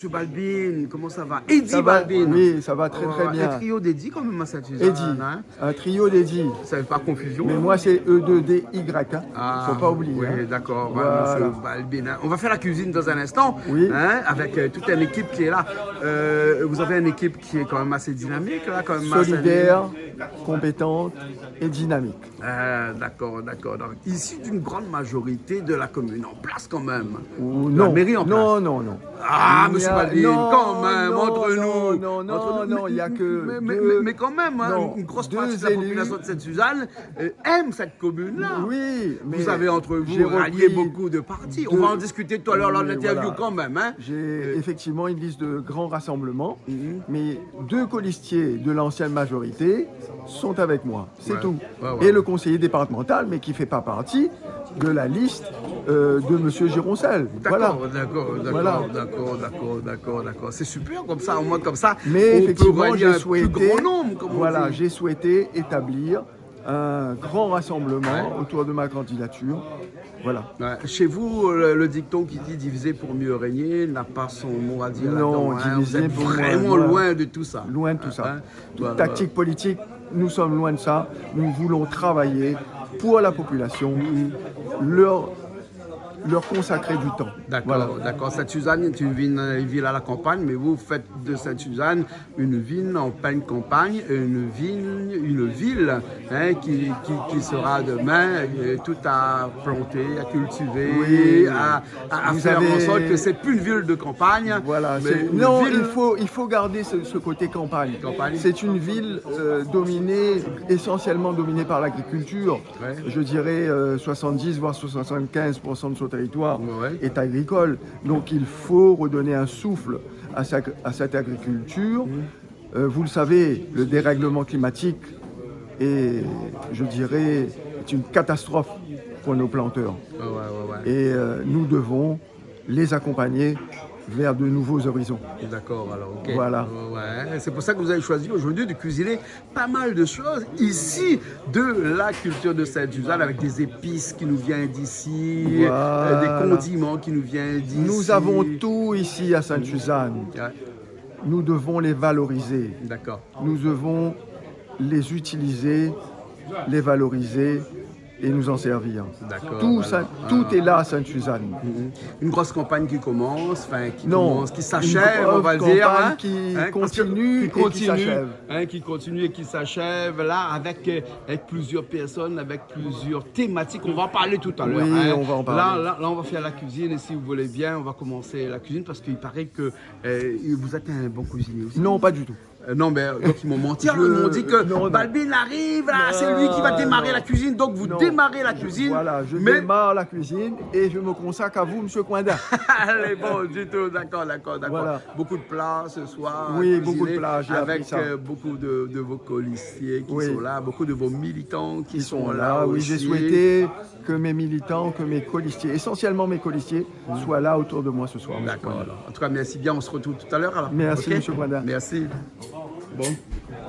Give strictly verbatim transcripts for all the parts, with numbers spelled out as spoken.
Monsieur Balbine, comment ça va ? Eddy Balbine. Ça va ? Oui, ça va très, très bien. Un trio d'Eddy quand même à Sainte-Suzanne, hein ? Eddy, un trio d'Eddy. Ça fait pas confusion, hein ? Mais moi, c'est E deux D Y, hein. Ah, faut pas oublier, hein. Oui, d'accord. Voilà. Monsieur Balbine, hein. On va faire la cuisine dans un instant, hein, avec, euh, toute une équipe qui est là. Euh, vous avez une équipe qui est quand même assez dynamique, là, quand même, assez... Solidaire, compétente et dynamique. Euh, d'accord, d'accord. Donc, issu d'une grande majorité de la commune en place quand même. La mairie en place. Non, non, non. Ah, monsieur Balbine, quand même, entre nous. Non, non, non, il y a que deux, non, deux élus. Mais, mais, mais, mais quand même, hein, une grosse partie de la population de Sainte-Suzanne, euh, aime cette commune-là. Oui, mais vous avez entre vous rallié beaucoup de partis. On va en discuter tout à l'heure lors de l'interview quand même, hein. J'ai effectivement une liste de grands rassemblements, mais deux colistiers de l'ancienne majorité sont avec moi. C'est tout. Ouais, ouais. Et le conseiller départemental, mais qui fait pas partie de la liste, euh, de monsieur Gironcel. Voilà. D'accord, d'accord, d'accord, d'accord, d'accord, d'accord. C'est super comme ça, au moins comme ça, on peut rallier un plus grand nombre, comme on dit. Mais effectivement, j'ai souhaité, voilà, j'ai souhaité établir un grand rassemblement autour de ma candidature. Voilà. Ouais. Chez vous, le, le dicton qui dit : « Diviser pour mieux régner » n'a pas son mot à dire là-dedans, hein. Non, diviser pour mieux, voilà. Vous êtes vraiment loin de tout ça. Loin de tout ça. Hein, hein. Toute tactique politique, nous sommes loin de ça. Nous voulons travailler pour la population, leur, leur consacrer du temps. Voilà. D'accord, d'accord. Sainte-Suzanne est une ville, une ville à la campagne, mais vous faites de Sainte-Suzanne une ville en pleine campagne, une ville, une ville, hein, qui, qui, qui sera demain, euh, tout à planter, à cultiver, à, à, à faire en sorte que c'est plus une ville de campagne, mais une ville... Oui, oui. Vous avez, vous avez... Voilà, c'est, non, il faut, il faut garder ce, ce côté campagne. Campagne. C'est une ville, euh, dominée, essentiellement dominée par l'agriculture. Ouais. Je dirais, euh, soixante-dix voire soixante-quinze pour cent de son territoire est agricole. Ouais, ouais. Donc il faut redonner un souffle à sa, à cette agriculture. Mm. Euh, vous le savez, le dérèglement climatique est, je dirais, est une catastrophe pour nos planteurs. Ouais, ouais, ouais, ouais. Et, euh, nous devons les accompagner vers de nouveaux horizons. D'accord, alors, ok. Voilà. Ouais, ouais. C'est pour ça que vous avez choisi aujourd'hui de cuisiner pas mal de choses ici, de la culture de Sainte-Suzanne, avec des épices qui nous viennent d'ici, euh, des condiments qui nous viennent d'ici. Voilà. Nous avons tout ici à Sainte-Suzanne. Ouais. Nous devons les valoriser. D'accord. Nous devons les utiliser, les valoriser et nous en servir. D'accord, alors, tout ça, tout est là à Sainte-Suzanne. Mhm. Une grosse campagne qui commence, enfin, qui commence, qui s'achève, on va dire, hein, parce que qui continue et qui s'achève. Non, une grosse campagne qui continue et qui s'achève, là, avec, euh, avec plusieurs personnes, avec plusieurs thématiques. On va en parler tout à l'heure, hein. Oui, on va en parler. Là, là, là, on va faire la cuisine et si vous voulez bien, on va commencer la cuisine parce qu'il paraît que Euh, vous êtes un bon cuisinier aussi ? Non, pas du tout. Euh, non, mais, euh, donc, ils m'ont menti. Ils m'ont dit que Balbine arrive, là, c'est lui qui va démarrer la cuisine, donc vous démarrez la cuisine. Non, non, non. Voilà, je démarre la cuisine et je me consacre à vous, monsieur Coinda. Lé bon du tout, d'accord, d'accord, d'accord. Voilà. Beaucoup de plats ce soir, cuisinés avec, euh, beaucoup de, de vos colistiers qui sont là, beaucoup de vos militants qui sont là aussi. Oui, beaucoup de plats, j'ai appris ça. Ils sont là, oui, j'ai souhaité que mes militants, que mes colistiers, essentiellement mes colistiers, soient là autour de moi ce soir, monsieur Coinda. D'accord, alors. En tout cas, merci bien. On se retrouve tout à l'heure, alors. Merci, monsieur Coinda. Ok ? Merci. Bon.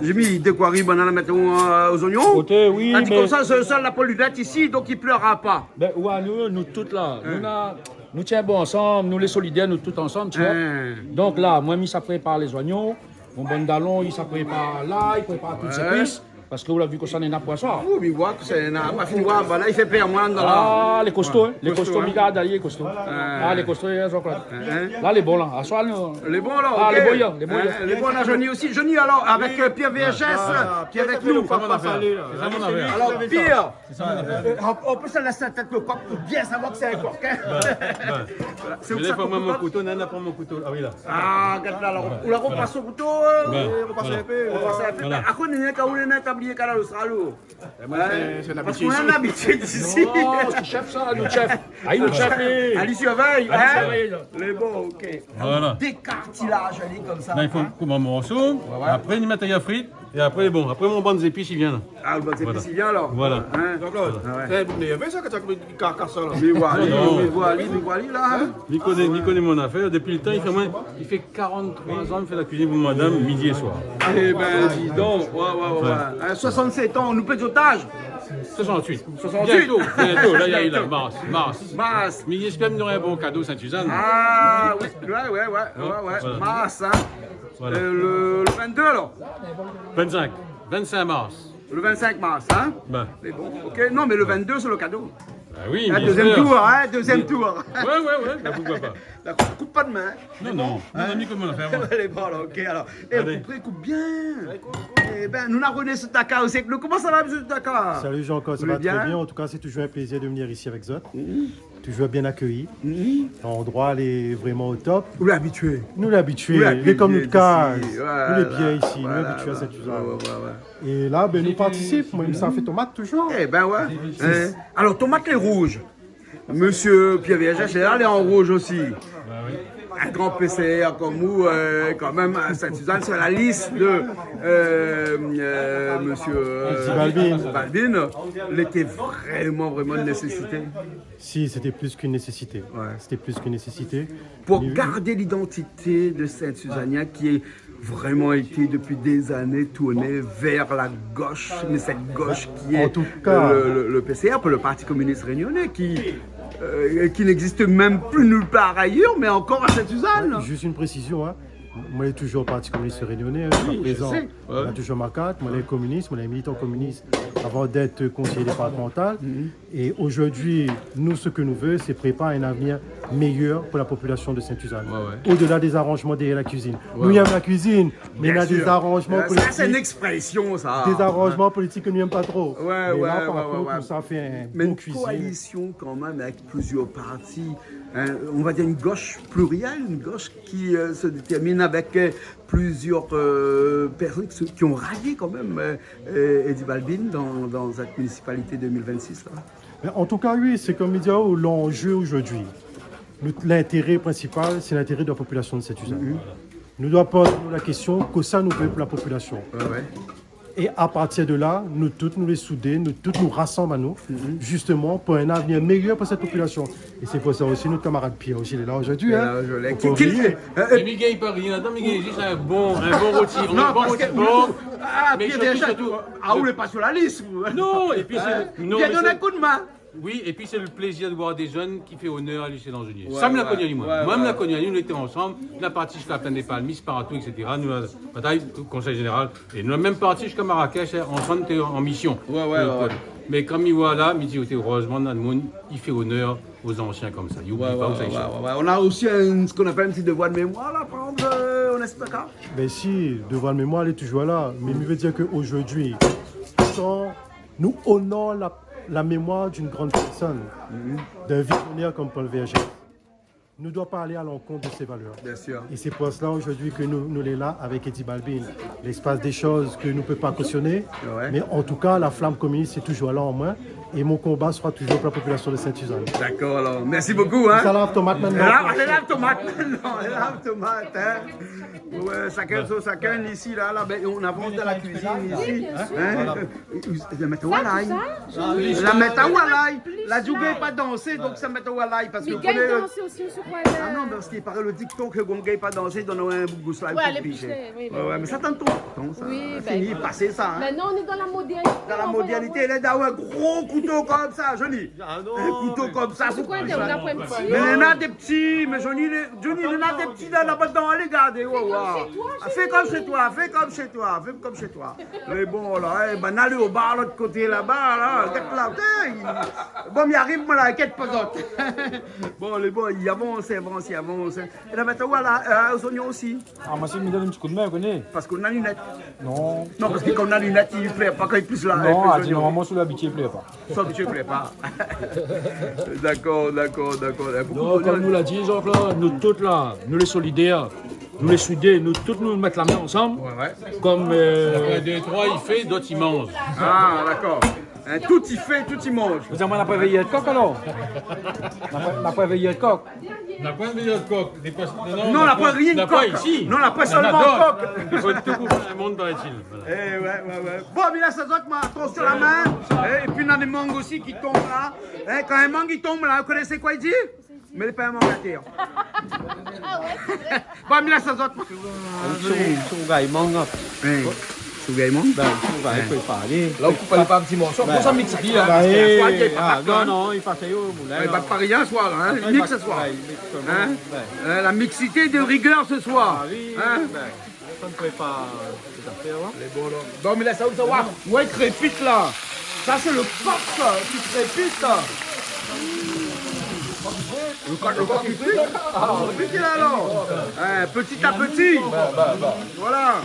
Jimmy, dékoi ri banna la mèt, euh, aux oignons ? Écoutez, oui, mais... Ah, dis comme ça, je sors la polluette ici, donc il pleura pas. Ben, ouais, nou, nou tout la, nou na, nou tien bon ansanm, nou lé solidèr, nou tout ansanm, tu vois. Hein. Donc là, moin, mi sa prépar lé zoignon, mon bann dalon, i sa prépar la, i prépar tout sé épices. Parske ou la vi ke sa néna poison. Oui, mi voi ke sa néna. Moin fine voir, voilà, i fé pèr amoin la. Ah, lé kosto, hein. Lé kosto, hein. Mi gard ali, lé kosto. Ah, lé kosto, hein, Jean-Claude. Hein, hein. La lé bon la. Aswar, non. Lé bon la, ok. Ah, lé bon, lé bon. Hein, lé bon, la Johnny aussi. Johnny, alors, avec, euh, Pierre V H S, qui est avec nous. Sa mon afèr. Sa mon afèr. Alors, Pierre, euh, on, on peut se laisser la tête le coq pour bien savoir que c'est un coq, hein. Ben, ben. Voilà. Sé ou sa koup mon kouto, non, non, pa mon kouto. Ah oui, la. Ah, gard la, la, ou la repas o kouto, euh, repas in pé, repas in pé. Voilà. Apré, néna ka, ou néna ka blié Kanal Austral, ou. Eh, moin, sé, sé in abitid isi. Parske nou néna in abitid isi. Non, sé chef sa, nou chef. Ah, nou chef, eh. Ali sirvèy, hein ? Ali sirvèy, la. Lé bon, ok. Voilà. Dékartilaz, ali, konmsa, hein. La, i fo koup an morso. Ouais, ouais. Apré, i mèt a frir. É apré, bon, apré, mon bann zépis i vien la. Ah, le bann zépis i vien, alors. Voilà. Hein ? Jean-Claude, sé in méyèr vin sa ke ou la karkas sa la. Mi voi ali, mi voi ali, mi voi ali la, hein ? Li koné, li koné mon afèr. Dopi le tan, i fé moin, i fé karant-troi an mi fé la kuizine pou madam, midi é soir. Eh ben, dis donc, ouais, ouais, ouais, ouais. Hein, soixante-sept ans, nou pé di out az. Soixante-huit. Soixante-huit. Bientôt, bientôt. Là, il y a eu la mars, mars. Mars. Mais il y a quand même un bon cadeau Sainte-Suzanne. Ah oui, ouais, ouais, ouais, ouais, ouais. Voilà. Mars, hein. Voilà. Euh, le, le vingt-deux, alors. Vingt-cinq. Vingt-cinq mars. Le vingt-cinq mars, hein. Ben. Mais bon, ok. Non, mais le vingt-deux, c'est le cadeau. Ah oui, un deuxième tour, hein, deuxième tour. Ouais, ouais, ouais, ben pourquoi pas. D'accord, koup pa d'min, hein. Non, non, non, non, ni koman fé, moin. Allez, bon, alors, ok, alors. Eh, allez. Koup, koup bien. Eh ben, nou néna René Soutaka osi avèk nou. Koman sa va, mésyé Soutaka ? Salut Jean-Claude, ça va très bien. Vous allez bien ? En tout cas, c'est toujours un plaisir de venir ici avec zot. Mhm. Toujours bien accueilli. Mhm. Landroi lé vréman o top. Nou lé abitié. Nou lé abitié. Nou lé abitié. Lé kom nout kaz. Isi, ouais, nou lé bien isi. Nou lé abitié a Sainte-Suzanne. Ouais, ouais, ouais. É la, ben, nou partisip. Moin, sa fé tomat toujour. Eh ben ouais. Hein. Alors, tomat lé rouj. Mésyé Pierre Vergès, lé la, lé an rouj osi. Bah oui. Un grand P C R comme vous, euh, quand même, à Sainte-Suzanne, sur la liste de, euh, euh, monsieur, euh, Balbine. Balbine, il était vraiment, vraiment une nécessité. Si, c'était plus qu'une nécessité. Ouais. C'était plus qu'une nécessité. Pour garder l'identité de Sainte-Suzanne, qui est vraiment été depuis des années tournée vers la gauche, mais cette gauche qui est, en tout cas, le, le, le P C R, le Parti communiste réunionnais, qui, euh, qui n'existe même plus nulle part ailleurs, mais encore à Sainte-Suzanne. Ouais, juste une précision, hein. Moin lé toujour Parti communiste réunionnais, hein, jusqu'à présent. Oui, je sais. Ouais. Moin la toujour ma kart, moin lé kominis, moin lé militan kominis avan d'èt konséyé départemantal. Mhm. É zordi, nou, sak nou vé, sé prépar in avnir méyèr pou la popilasion de Sainte-Suzanne. Ouais, ouais. Au-delà des arrangements derrière la cuisine. Ouais, ouais. Nou yèm la kuizine, mé néna dé zaranjman politik. Bien sûr. Euh, ça, c'est une expression, ça. Dé zaranjman politik ke nou yèm pa tro. Ouais, ouais, ouais, ouais. Mé la, par kont, nou sa fé in bon kuizine. Mais une coalition quand même avec plusieurs partis, hein, on va dire une gauche plurielle, une gauche qui, euh, se détermine avec, euh, plusieurs, euh, personnes qui se, qui ont rallié quand même, euh, euh, Eddy Balbine dans, dans cette municipalité deux mille vingt-six, là. Mé an tou ka, oui, sé kom mi di aou, lanjé zordi, nout, lintéré prinsipal, sé lintéré de la popilasion de Sainte-Suzanne. Mhm. Nou doi poz anou la késtion, kosa nou vé pou la popilasion. Ouais, ouais. É a partir de la, nou tout, nou lé soudé, nou tout, nou rasanm anou, mhm, justement, pou in avnir méyèr pou sèt popilasion. É sé pou sa osi nout kamarad Pierre osi, lé la zordi, hein. Lé la zordi. Fo pa oublié. Ki, ki, euh, euh, mé mi gingn pa rien ladan, mi gingn zis in bon, in bon roti, in bon roti pork. Non, parske nou, ah, mé Pierre, surtout, déjà, surtout, ah, ou lé pa sur la liste, ou. Non, épi sé, non, mé sé, donn in kou d'min. Oui, épi sé le plézir de voir dé jenn ki fé onèr a Lucien Langelier. Ouais, ouais, ouais. Sa, mi la koni ali, moin. Moin, mi la koni ali, nou lété ansanm, nou la parti ziska la Plaine des Palmistes, partou, et cetera. Nou la batay o Konsèy Zénéral. É nou la mèm parti ziska Marrakech, hein, ansanm, té an mision. Ouais, ouais, ouais. Mé kom mi voi la, mi di, oté, erèzman, néna d'moun i fé onèr o zansien komsa. I oubli pa ousa i sort. Ouais, ouais, ouais. On a aussi un, ce qu'on appelle un petit devoir de mémoire, là, par exemple, euh, on espère que... Ben si, devoir de mémoire, lé toujour la. Mé mi vé dir ke zordi, san nou onor la, la mémoire d'une grande personne, mhm, d'un visionnaire comme Paul Vergès, nou doi pa alé a lankont de sé valèr. Bien sûr. É sé pou sa zordi ke nou, nou lé la avèk Eddy Balbine. L'espace des choses ke nou pé pa kosioné, ouais, mé an tou ka, la flam kominis lé toujour la an moin, é mon konba sera toujour pou la popilasion de Sainte-Suzanne. D'accord, alors. Merci beaucoup, hein. Sa lav tomat mintnan. Ah, on lave tomate maintenant, on lave tomate, hein. Ouais, chacun son, chacun ici, là, là, ben, on avance dans la cuisine ici, hein. Voilà. La mèt o alay. Sa, sa, sa. La mèt o alay. La di ou gingn pa dansé, donk sa mèt o alay, parske... Mé ou koné, gingn dansé osi, ou sou koi la. Ah non, parske i paré le dikton ke kan ou gingn pa dansé, i donn aou in bout gous la, ouais, pou piché. Oui, ouais, mé sa, tann ton tan, sa. Oui, ben, fini, voilà. Pasé sa, hein. Maintenant, on est dans la modernité. Dans la modernité, on va y avoir, lé dan in gro kouto komsa, Johnny. Ah non, mé... In kouto komsa, koup sa. Mé néna dé pti, mé Johnny, lé, Johnny, néna dé pti la, laba, dan, alé gardé, ouais, ouais. Fais comme chez toi, Johnny. Fais comme chez toi, fais comme chez toi, fais comme chez toi. Lé bon la, eh, bann alé o bar lot koté laba la, gèt la, hey. Bon, mi ariv, moin la, inkièt pa zot. Bon, lé bon, i avans, i avans, i avans. É la, mintnan, voilà, euh, o zoignon osi. Ah, moin, si mi donn in ti kou d'min, ou koné. Parske ou na linèt. Non. Non, parske kan ou na linèt, i plèr pa kan i plis la, non, avèk lé zoignon. Normalman, si ou lé abitié, i plèr pa. Sa, abitié, i plèr pa. D'accord, d'accord, d'accord. Non, kom nou la di, Jean-Claude, nou tout la, nou lé solidèr. Nou lé soudé, nou tout nou mèt la min ansanm. Ouais, ouais. Kom, euh, apré dé, troi i fé, dot i manz. Ah, d'accord. Hein, tout i fé, tout i manz. Ou di amoin, na pa véyèr kok, alor ? Na pa, na pa véyèr kok. Na pa véyèr kok. Non, na pa rien kok. Na pa isi. Non, na pa solman kok. I fo tout pou fé in monn, paraît-il. Voilà. Eh, ouais, ouais, ouais. Bon, mé la, sa zot, moin, atansion la min. Eh, épi, néna dé mang osi ki tonm la. Eh, kan in mang i tonm la, ou koné koi i di ? Mé lé pa in mang atèr. Ah ouais, c'est vrai. Bon, mi lès azot. Son, son gars, i mang. Hein. Ou gingn mont ? Bin, ou va, i fo parlé. La, ou koup ali par ti morso. Bin. Pou sa, miks ali, in, parske la foi, i gingn pa, non, non, i pas ali o moulin, la. I bat pa rien, soi, la, in. Apré, i miks ali, soi. Bin, i miks ali. In ? Bin. Euh, la mixité de rigueur ce soir. Ah oui, bin, sa i prépar lé zafèr, in. Lé bon, la. Bon, mé la, sa, sa, oué, oué, i krépit, la. Sa, sé lo kok, sa, ki krépit, sa. Lo kok, lo kok i frit. Ah, i frit, la, alor. In, pti a pti. Voilà.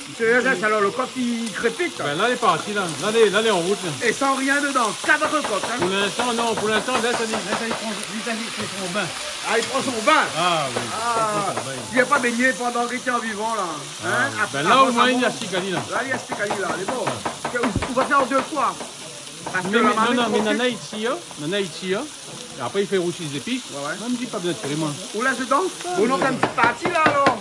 Mésyé Joseph, alor, lo kok i krépit. Bin, la, lé parti, la. La, lé, la, lé an rout, la. É san rien dedan, kava lo kok, in. Pou linstan, non, pou linstan, lès ali, lès ali pran, lès ali pran son bin. Ah, i pran son bin. Ah oui, i pran son bin. Ah, li la pa bingné pandan ke li té vivan, la. In ? Ah oui. Bin, la, omoin, li astik ali, la. La, li astik ali, la, lé bon. Ou, ou va fé an dé foi. Parske la marmit, non, non, mé nana i tir, nana i tir. É apré, i fé rousi zépis. Oué, oué. Moin, mi di pa bezoin tir, moin. Ou lès dedan ? Bon, non, kan ti parti la, alor.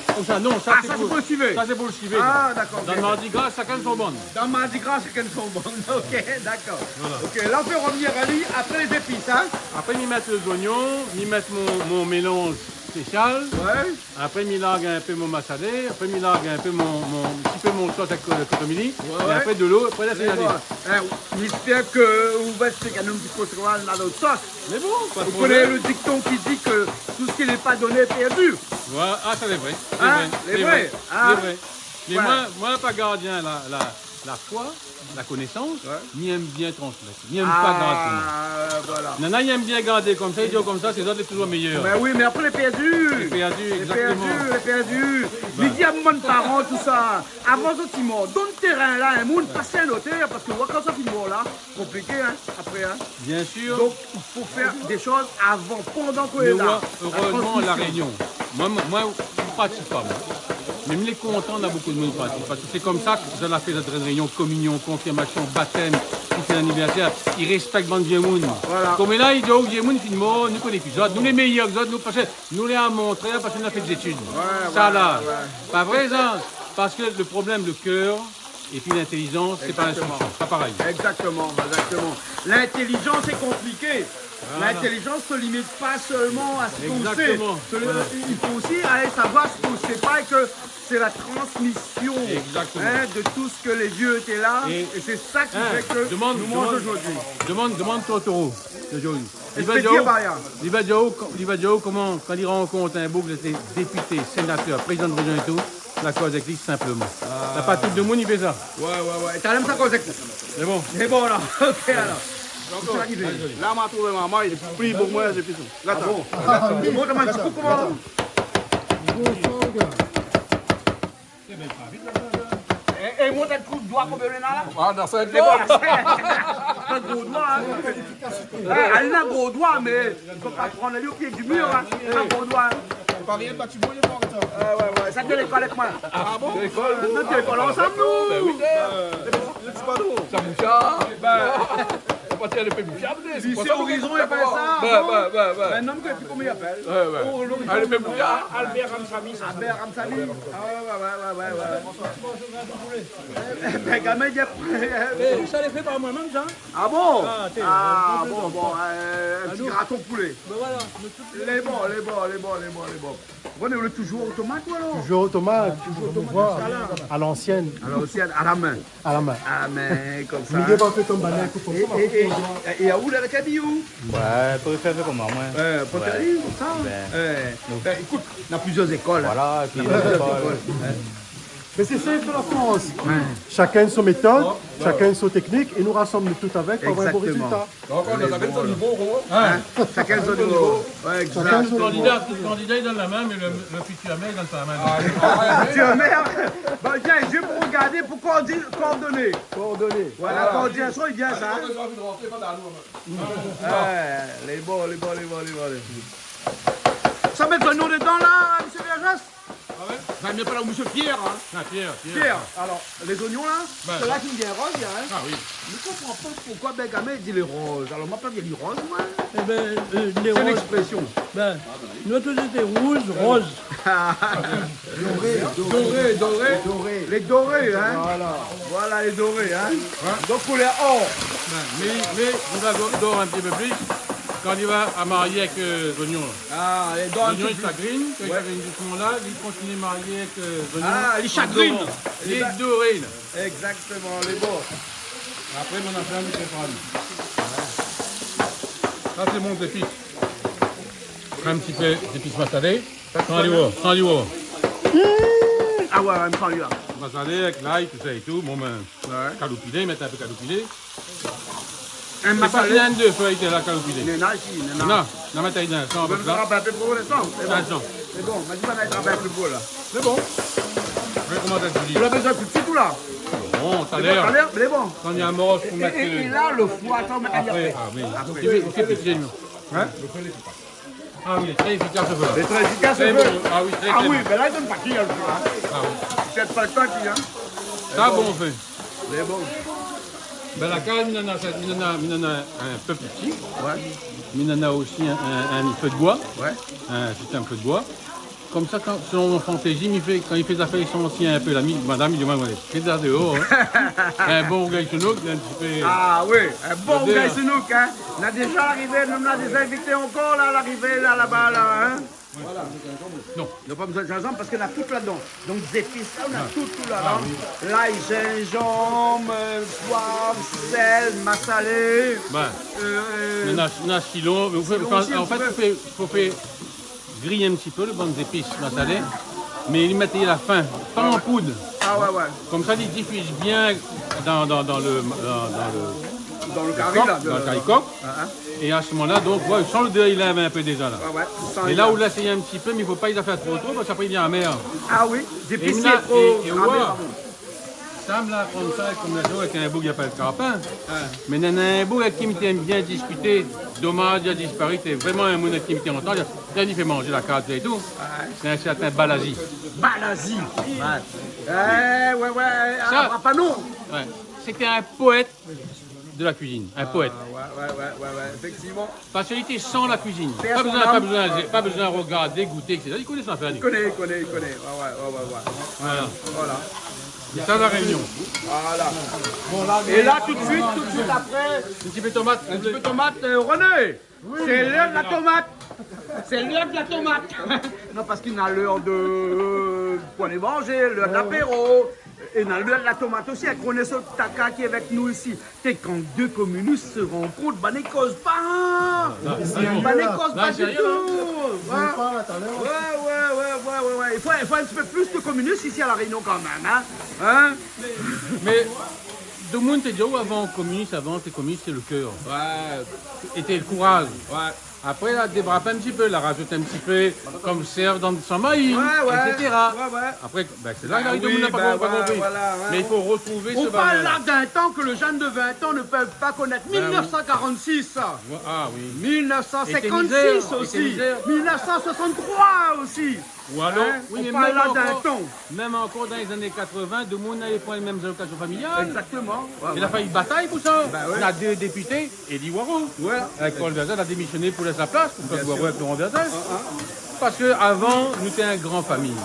Konmsa, non, sa, ah, sé pou lo sivé. Sa, sé pou lo sivé, sa. Ah, dakor, OK. Dan Mardi Gras, shakinn son bann. Dan Mardi Gras, shakinn son bann. OK, dakor. Voilà. OK, la, ou fé revnir ali apré lé zépis, in ? Apré, mi mèt lé zoignon, mi mèt mon, mon mélanz spésial. Oué. Apré, mi larg in pé mon masalé, apré, mi larg in pé mon, mon, ti pé mon sos avèk, euh, kotomili, oué, é apré, dolo, apré, la, sé bon. Lé fini. In, mi éspèr ke ou va ésplik anou in ti pé kosa néna dan lo sos. Mé bon, pa de problèm. Ou koné lo dikton ki di ke tout ce qui n'est pas donné est perdu. Oué, ah, sa, lé vré. In ? Lé vré. Lé vré. Ah. Lé vré. Mé moin, moin, pa gardien la, la, la foi, la konésans, oué, mi èm bien transmèt. Mi èm pa gardé. Ah, voilà. Nana i èm bien gardé konmsa, i di konmsa, sé zot lé touzour méyèr. Bin oui, mé apré, lé pèrdi. Lé pèrdi, lé pèrdi, égzaktoman. Lé pèrdi. Bin. Mi di a mon paran, tousa, avan zot i mor, donn térin la, in moun, pas in notèr, parske moin, kan sa fine mor la, konpliké, in, apré, in. Bien sûr. Donk, i fo fé dé shoz avan, pandan ke lé la. Mé oué, érèzman, La Rényon. Moin, moin, moin, mi pratik pa, moin. Mé mi lé kontan, na bonpé d'moun i pratik. Parske sé konmsa ke zot la fé zot rényon, kominion, konfirmasion, batèm, tout lé anivèrsèr. I réspèk bann vié moun. Voilà. Koméla, i di, o, vié moun, fine mor, nou koné pi zot. Nou lé méyèr ke zot, nou, parske nou lé a Montrèal, parske nou la fé dé zétid. Oué, oué, oué. Sa la. Pa vré, sa ? Parske lo problèm, lo kèr, épi lintélizans, sé pa in solusion. Égzaktoman. Pa parèy. Égzaktoman, égzaktoman. Lintélizans, sé konpliké. Voilà. Lintélizans se limit pa sèlman a sak ou sé. Égzaktoman. Voilà. I fo osi alé savoir sak ou sé pa é ke sé la transmision, in, de tout sak lé vié té la. Égzaktoman. É sé sa ki fé ke nou manz zordi. É, in, domann, domann, domann Totoro, zordi. Li va dir aou, li va dir aou, li va dir aou koman, kan li rankont in boug, li lété dépité, sénatèr, prézidan de rézion é tou, la koz avèk li sinploman. Ah. Na pa tout demoun i fé sa. Oué, oué, oué. Talèr mi sa koz avèk li. Sé bon. Sé bon, la. OK, alor. Donk, mi sa arivé. La, ma trouvé momon, li lé pli bon ke moin, sé pli sa. Ah bon ? Mont amoin in ti kou, koman ? É, é, mont in kou d'doi konbien ou néna la ? Ah, dan sink doi. In gro doi, in. Ah, li néna in gro doi, mé i fo pa pran ali o pié di mir, in. In gro doi, in. Parèy, pa ti boul, lé mor, atann. Oué, oué, oué. Sa té lékol avèk moin. Ah bon ? Lékol, non, té lékol ansanm, nou. Bin oui. Bin, sé pa nou. Sa moucha. Bin. Ou pa tir lé pé moucha, sé pa sa. Lycée Horizon, i apèl sa. Bin, bin, bin, bin. Mintnan, mi koné pi koman i apèl. Oué, oué. Oh, Horizon. Ah, lé pé moucha. Albert Ramsamy. Albert Ramsamy. Ah, oué, oué, oué. Bin, gamin, i di, é, sa lé fé par moin mèm, sa. Ah bon ? Ah, té, in pé bon, bon, in ti graton poulé. Bin voilà, nou tout lé bon, lé bon, lé bon, lé bon, lé bon. Bon, ou lé touzour otomat, ou, alor ? Touzour otomat, touzour otomat, voilà. A l'ancienne. A l'ancienne, a la min. A la min. A la min, konmsa. Mi di pa fé konm banna, koup konmsa, é, ma koup é, mon doi. É, é aou, la, la kabi, ou ? Oué, préfèr fé koman, moin. Oué, préfèr konmsa. Bin, ékout, na plizièr lékol, in. Voilà, na plizièr lékol, in. Mé sé sinp, la Frans. Oué. Shakinn son métod, shakinn son téknik, é nou rasanm tout avèk pou avoir in bon rézilta. Égzaktoman. Donk, nou la fé son nivo, koi. In ? Shakinn son nivo. Oué, égzaktoman. Shakinn son nivo. Kandida, kandida i donn la min, mé lo, lo fitir mèr i donn pa la min. Ah, oué. Fitir mèr. Bin, tiens, zis pou rogardé, pou koordi-, koordoné. Koordoné. Voilà, koordinasyon, i vien sa, in. Ah, nou la anvi rantré, pa dan nou, in. Oué, lé bon, lé bon, lé bon, lé bon, lé bon. Sa mèt lo non dedan la, mésyé Vergès ? Ah oué ? Bin, mi apèl aou mésyé Pierre, in. Ah, Pierre, Pierre. Pierre, alor, lé zoignon la, bin, sé la ki vien roz, in. Ah oui. Mi konpran pa poukoi Benjamin i di lé roz. Alor, moin pa vi ali roz, moin. Ébin, euh, lé roz. Sé léksprésyon. Bin, nou tout lété rouz, roz. Doré, doré. Doré, doré. Doré. Lé doré, in. Voilà. Voilà, lé doré, in. Oué. Donk, koulèr or. Bin, mé, mé, nou va do-, dor in ti pé plis. Kan li va marié avèk, euh, zoignon la. Ah, é donk... Zoignon, li shagrine, kan li shagrine dousman la, li kontinié marié avèk, euh, zoignon. Ah, li shagrine. Li lé doré la. Exactement, lé bon. Apré, mon afèr, mi prépar ali. Sa sé mon zépis. In ti pé zépis masalé. San li oi, san li oi. Ah ouais, ouais, mi san li la. Masalé avèk lay, tousa é tou. Bon, ben, kaloupilé, mèt in pé kaloupilé. In masalé. Sé pa in dé fèy, té la kaloupilé. Néna, si, néna. Non, non, mèt ali dan san, konmsa. Sa, sa. Lé bon. Lé bon. Ou la bézoin tout suit ou la ? Bon, talèr. Talèr, lé bon. Kan néna mor, fo mèt, é, é la, lo foi, atann, apré. Ah oui. Apré. Lé tré éfikas, lo fé la. Lé tré éfikas, lo fé. Tré bon. Ah oui, tré, tré bon. Ah oui, ben la, li donn pa ki, in, lo foi, in. Ah oui. Pèrd pa lo tan ki, in. Sa, bon, fé. Lé bon. Ben, la kaz, mi néna, mi néna, mi néna in pé pti. Ouais. Mi néna osi in, in, in fé d'boi. Ouais. In, sé in fé d'boi. Konmsa, kan, selon mon fantézi, mi fé, kan li fé zafèr, li san osi in pé la, mi, madam, li di amoin, ouais, fé sa déor, in. In bon rougay shenouk, in ti pé... Ah oui, in bon rougay shenouk, in. Nou la déza arivé, nou néna dé zinvité ankor la, larivé la, laba la, in. Voilà. Non. Nou la pa bezoin zinzanm parske nou néna tout ladan. Donk, zépis la, nou néna tout, tout ladan. Ah oui. Lay, zinzanm, euh, poiv, sèl, masalé. Ben, euh, nou néna, nou néna sitron, mé fo fé, an fèt, fo fé, fo fé griy in ti pé lo bann zépis masalé, mé li mèt ali a la fin, pa an poud. Ah ouais, ouais. Konmsa, li difiz bien dan, dan, dan lo, dan, dan lo, dan lo kari kok, la, dan lo kari kok. Ah, ah. É a se moman la, donk, ouais, san lodèr, li lèv in pé déza la. Ouais, ouais, san lodèr. É la, ou lès in ti pé, mé fo pa li fé tro, tro, parske apré li vien amèr. Ah oui, zépis lé tro amèr, pa bon. Sa, mi la aprann sa, konm la di, avèk in boug i apèl Karpin. Ah. Mé néna in boug avèk ki mi té èm bien diskité. Domaz, li la disparé, té vréman in moun avèk ki mi té antann. Li la fé manzé la kaz é tou. Ah. Sé in sèrtin Balazi. Balazi. Ouais. Eh, ouais, ouais, sa, ah, pa non. Ouais. Sété in poèt de la kuizine, in poèt. Ah, ouais, ouais, ouais, ouais, ouais, éfèktivman. Parske li té san la kuizine. Pé a son nam. Pa bezoin, pa bezoin, pa bezoin rogardé, gouté, et cetera. Li koné son afèr, li. Li koné, li koné, li koné. Ouais, ouais, ouais, ouais, ouais. Voilà. Voilà. É sa, La Rényon. Voilà. Bon, la, é la, tout de suite, tout de suite après, in ti pé tomat. In ti pé tomat, euh, René. Oui. Sé lèr de la tomat. Sé lèr de la tomat. Non, parske néna lèr de, euh, pou alé manzé, lèr de lapéro. É néna lèr de la tomat osi, avèk René Sotaka ki lé avèk nou isi. Té, kan dé kominis i rankont, banna i koz pa. Ah, non, sérié. Banna i koz pa ditou. Non, sérié, non. Ouais. Ouais, ouais, ouais. I fo, i fo in ti pé plis de kominis isi a La Rényon kan mèm, in. In ? Mé, mé domoun té di aou avan, kominis, avan, té kominis, sé lo kèr. Ouais. É té lo kouraz. Ouais. Apré, la dévrap in ti pé, la razout in ti pé, konm sèr dan san mayi, ouais, ouais, et cetera. Ouais, ouais. Apré, ben, sé la, ah la, oui, domoun la pa, ben, pa konpri. Voilà, ouais. Mé i fo rotrouvé se bagay la. Ou parl la d'in tan ke lé jenn de vin an ne peuvent pas connaître. Ben oui. Mil nèf san karant-sis. Ouais, ah oui. Mil nèf san sinkant-sis osi. É té mizèr, é té mizèr. Mil nèf san soisant-troi osi. Ou alor, hein, oui, ou mé parl mèm la d'in tan. Mèm ankor dan lé zané katrovin, domoun navé poin lé mèm alokasion familial. Exactement. Ouais, ouais. É la fali batay pou sa. Ben ouais. Néna dé dépité, Élie Hoareau. Voilà. Avèk Paul Vergès, la démisioné pou lès la plas pou Claude Hoareau avèk Laurent Vergès. Bien sûr. Ah, ah. Parske avan, nou té in gran famiy.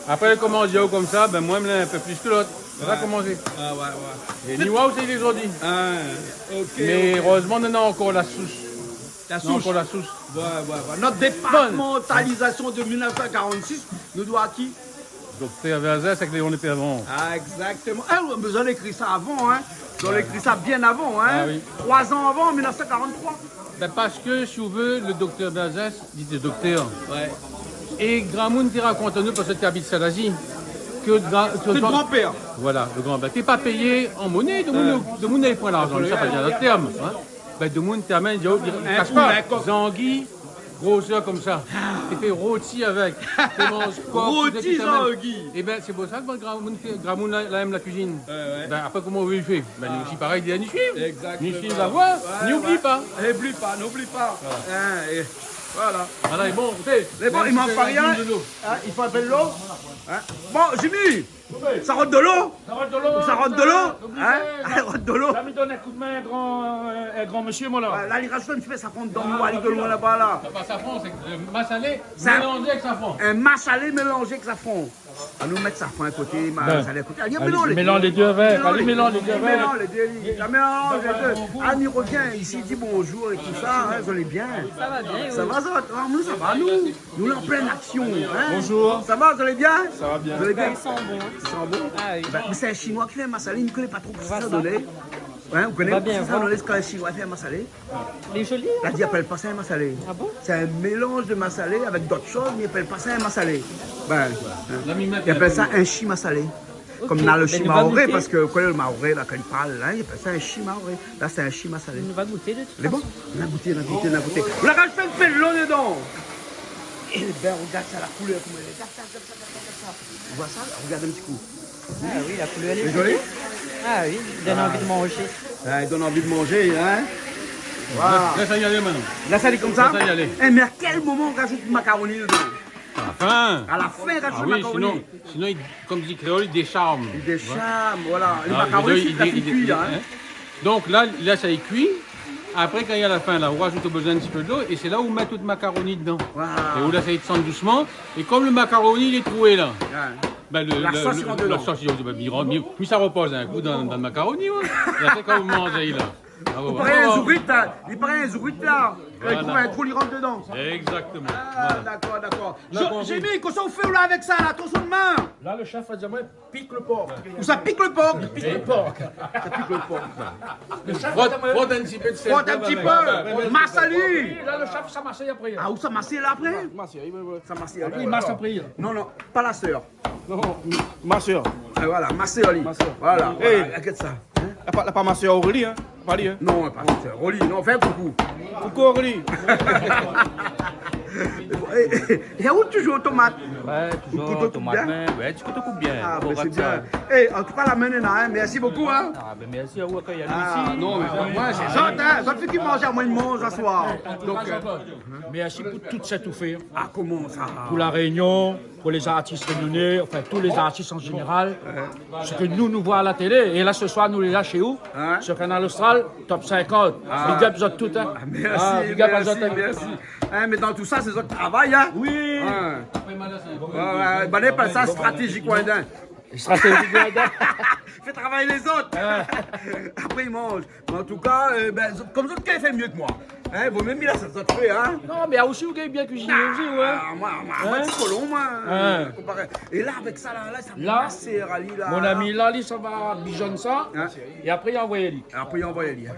Apré, koman di konmsa, ben, moin, mi lé in pé plis ke lot. Voilà, ouais, koman sé. Ah, ouais, ouais. É Élie Hoareau, sé li zordi. Ah, ok, ok. Mé érèzman, nou néna ankor la sous. La sous. Nou néna ankor la sous. Ouais, ouais, ouais. Nout départmantalizasion de mil nèf san karant-sis nou doi a ki ? Doktèr Vergès avèk Léon Perron. Ah, exactement. Eh, ou la bezoin ékri sa avan, hein. Ou la ékri sa bien avan, hein. Ah oui. Troi zan avan, mil nèf san karant-troi. Ben, parske, si ou vé, lo doktèr Vergès, li té doktèr. Ouais. É gramoun té rakont anou, parske té abit Salazie, ke gra-, ke... Sé lo gran-pèr. Voilà, lo gran-pèr. Té pa péyé an moné, domoun, domoun navé poin larzan, sa, pa bien lo tèrm, hein. Ben, domoun té amenn, yo, i kash pa. In kou, in kok. Zangi, grosèr konmsa. Té fé roti avèk. Té manz kok, tout sa té amenn. Roti zangi. É ben, sé pou sa ke gramoun, gramoun la, la èm la kuizine. Ouais, ouais. Ben, apré, koman ou vé fé ? Ben, nou osi parèy, ni suiv. Exactement. Ni suiv la voi, ni oubli pa. Ouais, ouais. Oubli pa, n'oublie pas. Voilà. Hein, é Voilà. Voilà, lé bon, ékout. Lé bon, i mank pa rien. Hein, i fo in pé dolo. Hein ? Bon, Jimmy, sa rod dolo ? Sa rod dolo, sa rod dolo, hein ? Sa rod dolo. La mi donn in koudmin a in gran, euh, in gran mésyé, moin, la. Ouais, la, li razout in ti pé safran dedan, nou, ali de loin laba, la. Sé pa safran, sé, euh, masalé mélanzé avèk safran. In masalé mélanzé avèk safran. Anou mèt safran a koté, masalé a koté. Alé, mélanz lé dé. Mélanz lé dé avèk. Alé, mélanz lé dé avèk. Mélanz lé dé. Ah, mélanz lé dé. Ah, mi rovien isi, di bonjour é tousa, hein, zot lé bien. Sa va bien, oui. Sa va, sa va. Ah, nou, sa va, nou. Nou lé an plin aksion, hein. Bonjour. Sa va, zot lé bien ? Sa va bien. Zot lé bien ? I san bon, hein. I san bon ? Ah oui. Ben, mé sé in Shinoi ki fé masalé, mi koné pa tro kosa sa i done. Hein, ou koné kosa sa i done kan in Shinoi i fé masalé ? Lé zoli, hein. La di, i apèl pa sa in masalé. Ah bon ? Sé in mélanz de masalé avèk dot shoz, mé i apèl pa sa in masalé. Ben, hein. I apèl sa in shi masalé. Ok. Kom na le shi maoré, parske ou koné le maoré, la, kan i parl, hein, i apèl sa in shi maoré. La, sé in shi masalé. Nou va gouté de tout fason. Lé bon ? Nou va gouté, nou va gouté, nou va gouté. Ou la razout in pé dolo dedan. É ben, rogard sa, la koulèr, koman lé. Gard sa, gard sa, gard sa, gard sa. Ou voi sa, la ? Rogard in ti kou. Ah oui, la koulèr lé zoli. Ah oui, i donn anvi de manzé. Ah, i donn anvi de manzé, hein ? Voilà. Lès ali alé kontsa. Lès ali alé. Eh, mé a kèl moman ou razout makaroni dedan ? A la fin. A la fin, razout makaroni. Ah oui, sinon, sinon, i, kom di kréol, i désharm. I désharm, voilà. Le makaroni, sé la kui, hein. Donk la, la, sa i kui. Apré, kan i ariv a la fin, la, ou razout, ou bezoin in ti pé dolo, é sé la ou mèt out makaroni dedan. Voilà. É ou lès ali désann dousman. É kom le makaroni, lé troué, la, ben, le, la sos i rant dedan. La sos i rant, ben, i rant, mi, mi sa ropoz in kou dan, dan le makaroni, ouais. É apré, kan ou manz, la. Ah, ouais, ouais. I paré in zourit, la. I paré in zourit, la. Voilà. Kan i trouv in trou, i rant dedan. Exactement. Ah, dakor, dakor. Jimmy, kosa ou fé, la, avèk sa, la, tro son min ? La, le shèf la di amoin, pik le por. Ou sa pik le por ? Pik le por. Sa pik le por. Frot, frot in ti pé de sèl. Frot in ti pé. Mas ali. La, le shèf, sa mas apré. Ah, ou sa mas la apré ? Mas, oui, oui, oui. Sa mas ali. Apré, i mas apré. Non, non, pa la sèr. Non, ma sèr. Ah, voilà, ma sèr, li. Ma sèr. Voilà, voilà, inkièt sa. Hein ? La pa, la pa ma sèr Aurélie, hein ? Pa li, hein ? Non, pa ma sèr Aurélie. Non, fé in koukou. Koukou, Aurélie. É, é, é ou toujour tomat ? Ouais, toujour tomat, mé, ouais, ti kou i koup bien. Ah, ben, sé bien. É, an tou ka, la mèn la, hein. Mèrsi bokou, hein. Ah, ben, mèrsi a ou, akèy anou isi. Ah, non, mé moin, sé zot, hein. Zot fé ki manz, moin, mi manz aswar. Donk, euh, mèrsi pou tout sak ou fé. Ah, koman sa ? Pou La Rényon, pou lé zartis rényoné, anfin, tout lé zartis an zénéral. Sak nou, nou voi a la télé, é la, se soir, nou lé la shé ou, sur Kanal Austral, Top cinquante. Ah. Big up zot tout, hein. Ah, mèrsi, big up a zot, hein. Mèrsi. Hein, mé dan tout sa, sé zot ki travay, hein. Oui. Ouais. Ouais, ouais, ben, i apèl sa stratéji kouindin. Stratéji kouindin. Fé travay lézot. Ouais. Apré, i manz. Mé an tou ka, euh, ben, zot, kom zot i fé myé ke moin. Hein, vo myé mi lès azot fé, hein. Non, mé osi, ou gingn bien kuiziné osi, ouais. Ah, moin, moin, moin, ti kolon, moin, euh, konparé. É la, avèk sa, la, la, sa masèr ali, la. Mon ami, la, li, sa va bizone sa. Hein ? É apré, i anvoy ali. Apré, i anvoy ali, hein.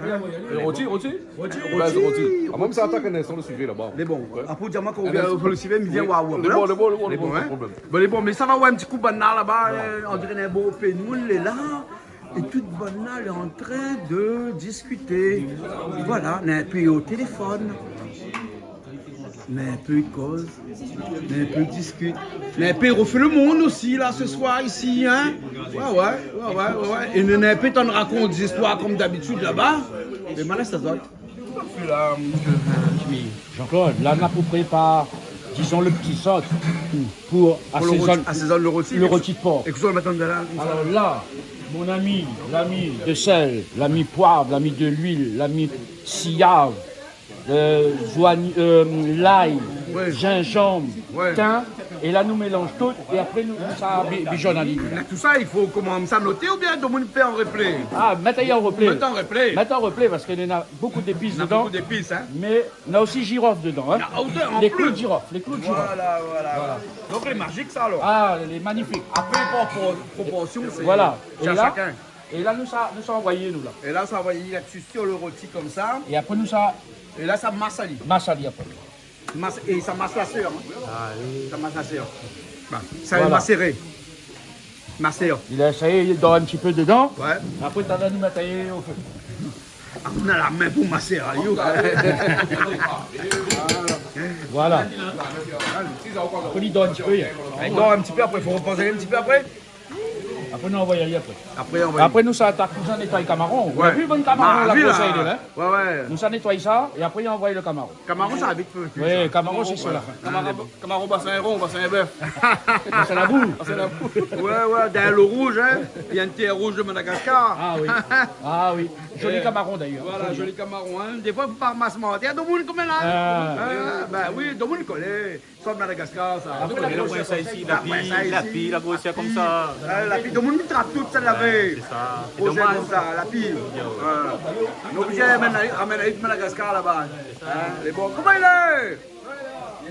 Roti, roti. Roti, roti. Ah, moin, sa atak in instan, le sivé laba. Mé bon, apré, ou di amoin kan ou vien, ou fé le sivé, mi vien oir ou. Lé bon, lé bon, lé bon, lé bon, hein. Lé bon, lé bon. Bon, lé bon, mé sa va, ouais, in ti kou bann la, laba, euh, on diré in bo pé nou lé la. É tout bann la lé antrin de diskité. Voilà, néna in pé o téléfone. Néna in pé i koz. Néna in pé i diskit. Néna in pé i rofé le monn osi, la, se soir, isi, hein. Ouais, ouais, ouais, ouais, ouais, ouais. É néna in pé i tann rakont dé zistoir kom dabitid laba. Mé malin, sa sort. Jean-Claude, la, nou la pou prépar, dizon, le pti sos pou asézone le roti, le roti de por. Alor la, mon ami, la mi de sèl, la mi poiv, la mi de luil, la mi siav, euh, zoign-, euh, lay, zinzanm, tin, é la, nou mélanz tout, é apré, nou, nou sa bi-, bizone ali. Mé tout sa, i fo koman sa noté oubien tout moun i fé an replay ? Ah, mèt ali an replay. Mèt an replay. Mèt an replay, parske néna bokou zépis dedan. Néna bokou zépis, hein. Mé néna osi zirof dedan, hein. Néna, ah, an plis. Lé klou de zirof, lé klou de zirof. Voilà, voilà, voilà. Donk, lé mazik, sa, alor. Ah, lé magnifik. Apré, par, par proporsion, sé shakinn. Voilà. É la, nou sa, nou sa anvoy, nou, la. É la, sa anvoy la dsi sur le roti konmsa. É apré, nou sa... É la, sa mas ali. Mas ali apré. Mas, é sa mas la sèr, hein. Ah, oui. Sa mas la sèr. Bon, sa lé maséré. Masèr. Li la éséy, li dor in ti pé dedan. Ouais. Apré, talèr, nou mèt ali o fé. Ah, ou na la min pou masèr, yo. Voilà. Apré, li dor in ti pé, hein. Li dor in ti pé, apré, fo ropoz in ti pé apré. Apré, nou anvoy ali apré. Apré, nou sa atak, nou sa nétoy kamaron. Ou la vi bann kamaron la, la, la. Ouais, ouais. Nou sa nétoy sa, é apré, nou anvoy lo kamaron. Kamaron, sa vit fé kui, sa. Oui, kamaron, sé sa la fin. Kamaron, kamaron, basin in ron, basin in bèf. Basin labou. Basin labou. Ouais, ouais, dèrièr lo rouz, hein. Néna in tèr rouz de Madagascar. Ah oui. Ah oui. Zoli kamaron, d'ayèr. Voilà, zoli kamaron, hein. Défoi, fo pa ramas mantèr, domoun koméla. Ah. Euh, ben oui, domoun koné. Sa Madagascar, sa. Apré, la grosi, la pi, la pi, la grosi konmsa. Euh, la pi, domoun i trap tout sa lavé. Ouais, sé sa. Sé domaz. Konmsa, la pi. Yo. Ouais. Nou oblizé amenn ali, amenn ali Madagascar laba. Hein, lé bon. Koman i lé ?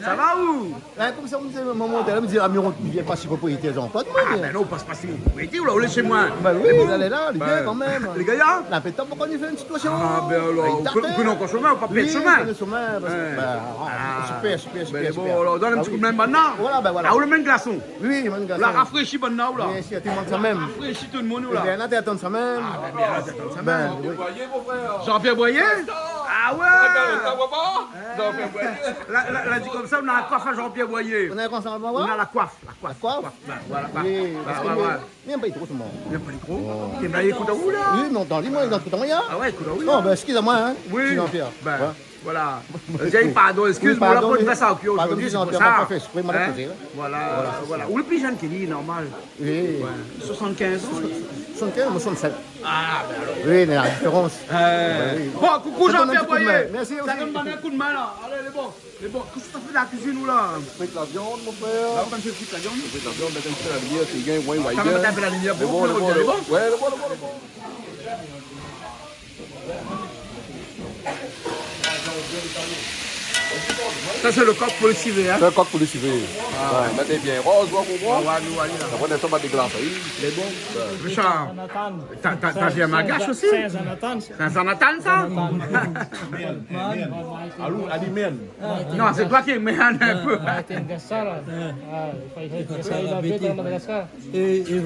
Sa va ou ? Hein, konmsa, mi di, momon, la, mi di, ah, mi vien pa si propriétèr Jean-Claude, moin. Ah, ben non, ou pas pa si mon propriétèr, ou la, ou lé shé moin. Ben oui, lé bon. Lé la, lé bien kan mèm. Lé gayar ? La pétan, poukoi i fé in ti tour shé moin ? Ah, ben alor, ou koné ankor shomin, ou pa pèrd shomin. Oui, mi koné shomin, parske, ben, ah, super, super, super. Ben, lé bon, alor, donn in ti kou d'min, banna. Voilà, ben voilà. Ah, ou lé mèm glason. Oui, mèm glason. Ou la rafréshi banna, ou la. Bien sir, té i mank sa mèm. Rafréshi tout domoun, ou la. Eh ben, la, té i atann sa mèm. Ah, ben, bien, té i atann sa mèm. Ben oui. Jean-Pierre Boyer ? Ah ouais. Jean-Pierre Boyer. La, la, la di konmsa, ou na la koif a Jean-Pierre Boyer. Ou na la koif a Jean-Pierre Boyer ? Ou na la koif, la koif, la koif. Ben, voilà, ben, voilà. Oui, parske mi, mi yèm pa li tro, solman. Mi yèm pa li tro ? Non. Té i ékout aou, la ? Oui, non, atann, li, moin, li ékout amoin, hein. Ah ouais, ékout aou, la. Non, ben, eskiz amoin, hein, Jean-Pierre. Oui, ben, voilà. Di pardon, eskiz amoin, la, pou fé sa, ok, zordi, sé pou sa. Pardon, Jean-Pierre, pa fé ésprè, moin la kozé, hein. Voilà, voilà. Ou lé pli jenn ke li, normal. Oui. Ouais. Soixante-quinze ans. Soixante-quinze, moin soixante-sept. Ah, ben alor. Oui, mé la diférans. Euh, ben oui. Bon, koukou Jean-Pierre Boyer. Sa i donn in ti kou d'min. Mèrsi osi. Sa i donn in ti kou d'min, la. Alé, lé bon. Lé bon. Kosa ou fé dan la kuizine, ou la ? Frit la viann, mon frèr. La, ou fé frit la viann. Frit la viann, mèt in ti pé la limièr, si i gingn, ouais, ouais. Sa va mèt in pé la limièr pou nou, lé bon, lé bon. Ouais, lé bon, lé bon, lé bon. Sa, sé lo kok pou lo sivé, hein ? Sé lo kok pou lo sivé. Ah. Ouais, mèt bien roz, ou konpran ? Ouais, ouais, ouais, ouais. Apré, nou sa mèt dé glas, oui. Lé bon. Ouais. Richard, t'as, t'as, t'as vu un malgache aussi ? C'est un Zanathan. C'est un Zanathan, ça ? Zanathan. Alou, ali mèm. Non, c'est toi qui es merde un peu. Ah, t'es un gars sale. Ah, il faut, il faut, il faut laver dans Madagascar. Et, et,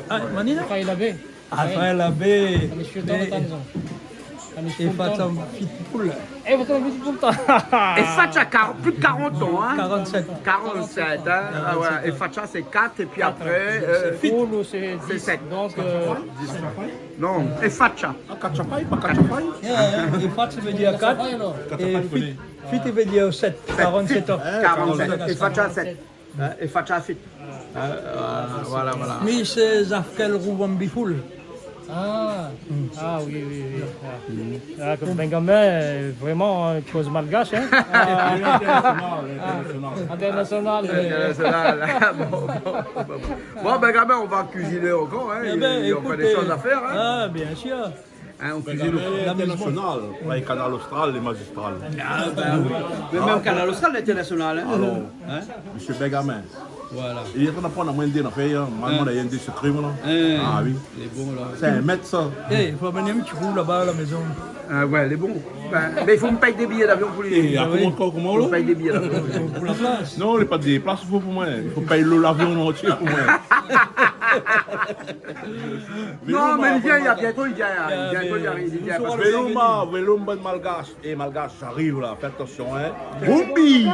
ah, Manila ? Fay labé. Afèr labé. Ami shou tonton, tonton. Ami shou tonton. É Fatcha, fit poul. É Fatcha, fit poul, tan. É Fatcha, kar-, plus de quarante ans, hein. Quarante-sept. Quarante-sept, hein. Ah ouais. Quarante-sept ans. É Fatcha, c'est quatre, et puis après, euh, fit. Poul ou sé dis. C'est sept. Donc, euh, non, é Fatcha. Ah, Katchafay, pa Katchafay. Yeah, yeah. É Fatcha i vé dir quatre. Katchafay, non. É fit, fit i vé dir sept. Sept. Quarante-sept ans. Fit. Quarante-sept. É Fatcha, sept. Hein, é Fatcha fit. Hein, euh, voilà, voilà. Mi sé Zafkel Rouvambifoul. Ah. Ah oui, oui, oui. Ah, konm Benjamin, euh, vréman, euh, koz malgash, hein. Ah. International, international. International. Bon, bon, bon, bon. Bon, Benjamin, on va cuisiner encore, hein. Eh ben, il y a encore des choses à faire, hein. Écoutez, ah, bien sûr. Hein, on cuisine au... International. Ouais, Kanal Austral, lé magistral. Ah, ben oui. Mé mèm Kanal Austral lé international, hein. Alor, hein ? Monsieur Benjamin. Voilà. Li lé antrinn aprann amoin dé nafèr, hein. Moin, moin néna dé sekré, moin, la. Hein. Ah oui. Lé bon, la. Sé in mèt, sa. Eh, fo amenn in ti kou laba, la mézon. Ah ouais, lé bon. Ben, mé i fo mi pèy dé biyé d'avion pou li. Eh, ah oui. Koman, koman, koman, la ? Fo mi pèy dé biyé d'avion. Pou la plas. Non, lé pa dé plas, i fo pou moin. I fo pèy lo, l'avion antié pou moin. Non, mé li vien, li vien bientôt, li vien, li vien bientôt, li ariv, li vien. Vélo, ma, vélo, bann malgash. Eh, malgash, j'arrive là, fais attention, hein. Ombi.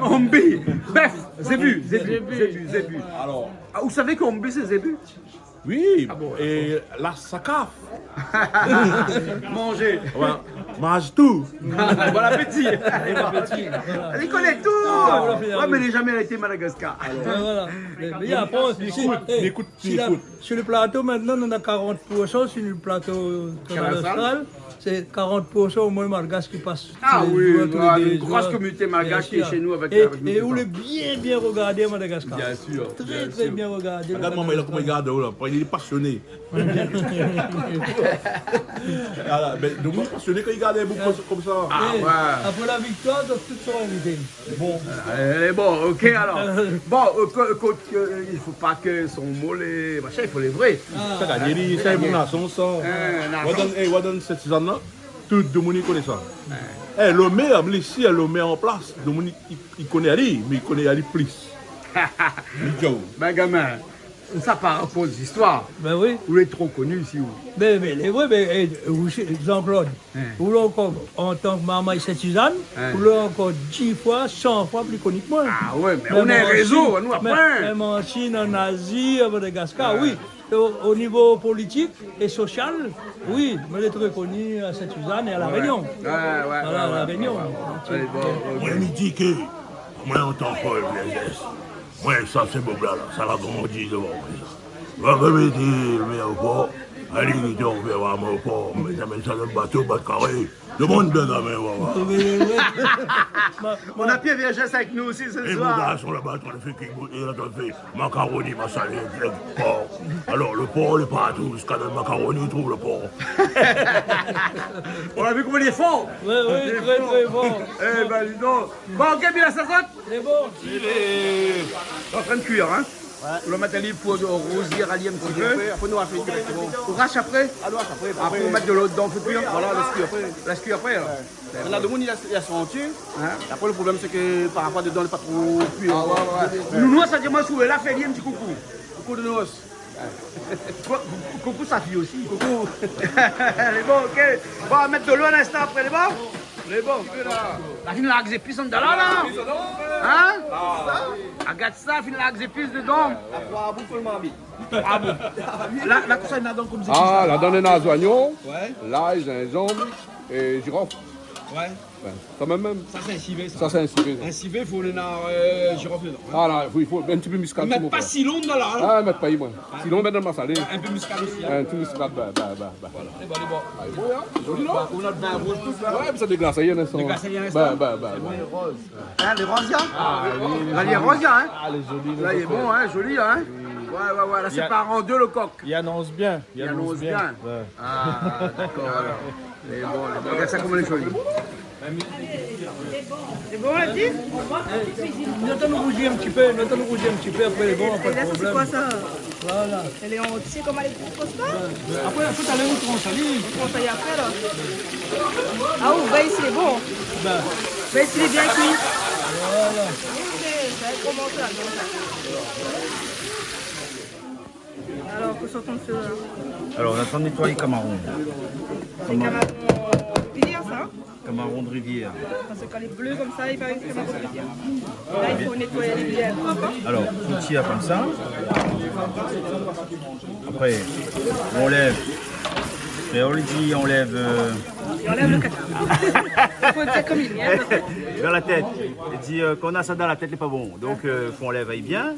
Ombi. Bèf, zébu, zébu, zébu, zébu. Alors. Ah, vous savez qu'ombi, c'est zébu ? Oui, ah bon, et la sakaf. Manger. Ouais. Mange tout. Bon appétit. Bon appétit. Li koné tout. Ah, voilà, ouais, mé li la zamé arèt Madagascar. Ouais, voilà. Mé, mé apré, si, écoute, eh, écoute, si la, écoute. Sur le plateau, maintenant, on a quarante pour cent sur le plateau Kanal Austral. Kanal Austral. C'est quarante pour cent au moins malgache qui passe tous les jours, tous les deux jours. Ah oui, une grosse communauté malgache qui est chez nous avec, avec nous tout le temps. Bien sûr. Et, et on est bien, bien regardé à Madagascar. Bien sûr, bien sûr. Très, très bien regardé à Madagascar. Regarde maman, il a comment il regarde, oh là, il est passionné. Voilà, ben, donc, moi, je suis passionné quand il regarde un bout comme ça. Ah ouais. Après la victoire, donc, tout sera invité. Bon. Euh, bon, ok, alors. Bon, euh, que, que, que, il faut pas que son mollet, machin, il faut les vrais. Ah. Sa gagné, li, sa, in bon nason, sa. Hein, nason. Wa donn, eh, wa donn sèt sizann la, tout domoun i koné sa. Ouais. Eh, lo mèr, mé isi, lo mèr an plas, domoun i, i, i koné ali, mé i koné ali plis. Li di aou. Benjamin. Sa par rapor zistoir. Ben oui. Ou lé tro koni isi, ou. Ben, ben, lé vré, ben, eh, ou, Jean-Claude, hein, ou lé ankor, an tan ke marmay Sint-Sizane, hein, ou lé ankor dis foi, san foi pli koni ke moin. Ah ouais, mé ou na in rézo, nou, apré. Mèm an Shin, an Azi, a Madagaskar, oui. O, o nivo politik é sosial, oui, moin lé tro koni a Sint-Sizane é a La Rényon. Ouais, ouais, ouais. Voilà, ouais, La Rényon. Ouais, ouais. Alé, bon, ok. Moin, mi di ke, moin, an tan ke vié zès, moin, sa sé bob-la, la, sa la grandi dovan moin, sa. Moin, mi di, mé ankor, alé, mi di, ou vien oir amoin o por, mé sa, mé sa, lo bato, bat karé. Demann Benjamin, va oir. Oui, oui, oui. Ma, ma... Nou na Pierre Vergès avèk nou osi sé soir. É mon garson laba, ou la fé ki, é la, ou la fé makaroni masalé, avèk por. Alor, lo por, lé partou, ziska dan lo makaroni, ou trouv lo por. Ou la vi koman li lé for. Oui, oui, li lé tré, tré for. Eh ben, dis donc. Bon, ok, Bill, sa sort. Lé bon. Li lé an trin de kuir, hein. Ouais. Ou la mèt ali pou rosié, ralié in ti pé. Apré, apré, nou va fé dirèkteman. Ou rash apré ? Ah, nou rash apré, apré. Apré, ou mèt dolo dedan, fé kuir. Voilà, lès kuir apré. Lès kuir apré, alor. Ouais. Mé na demoun, li la, li la santi. Hein ? Apré, lo problèm, sé ke par rapor dedan, lé pa tro kui. Ah, ouais, ouais, ouais. Nounours, sa di amoin, si ou lé la, fé ali in ti koukou. Koukou, Nounours. Kou-, koukou sa fiy osi. Koukou. Lé bon, ok. Bon, mèt dolo in instan apré, lé bon ? Lé bon, ok la. La fine larg zépis andan la, la. Hein ? Ah. Agard sa, fine larg zépis dedan. Apré, a bout, fo lo marmit. Ah bon. La, la, kosa néna dan kom zépis la ? Ah, la, dan néna zoignon, ouais, lay, zinzanm é zirof. Ouais. Ouais, sa mèm, mèm. Sa, sé in sivé, sa. Sa, sé in sivé, sa. In sivé, fo néna, euh, zirof dedan, hein. Ah la, oui, fo in ti pé miskad. Mé pa si lon la, hein. Ah, mèt pa, moin. Hein ? Si lon, mèt dan masalé. In pé miskad osi, hein. In ti miskad, ba, ba, ba, ba. Voilà. Lé bon, lé bon. Ah, lé bon, hein. Zoli, non ? Ou na lo vin rouz, tout sa. Ouais, mé sa déglas in instan. Déglas in instan. Ba, ba, ba, ba. Hein, lé roz, ya ? Ah, oui, oui, oui. La, lé roz, ya, hein ? Ah, lé zoli, lé zoli. La, lé bon, hein, zoli, hein ? Oui. Ouais, ouais, ouais, la, i a, sépar an dé lo kok. I anons bien. I anons bien. Ouais. Ah, dakor, alor. Lé bon, lé bon. Agard sa koman lé zoli. Lé bon, la di ? Nou atann rouzi in ti pé, nou atann rouzi in ti pé, apré lé bon, pa de problèm. É la, sé koi sa ? Voilà. Lé antié konm a lépok, konm sa ? Apré, tout a lèr, nou transh ali. Nou transh ali apré, la. Ah, ou vèy si lé bon. Ben. Vèy si lé bien kui. Voilà. Ok, sa va komansé la, donk. Alor, kosa ou antrinn fé la ? Alor, nou lé antrinn nétoiy kamaron. Sé kamaron, euh, de rivièr, sa, hein ? Kamaron de rivièr. Parske kan lé blé konmsa, i paré sé kamaron de rivièr. La, i fo nétoiy ali bien prop, hein ? Alor, ou tir konmsa. Apré, ou anlèv. Kréol i di, ou anlèv, euh, i anlèv lo kaka. Fo dir konm li lé, hein. Dan la tèt. I di, euh, kan ou na sa dan la tèt, lé pa bon. Donk, euh, fo anlèv ali bien.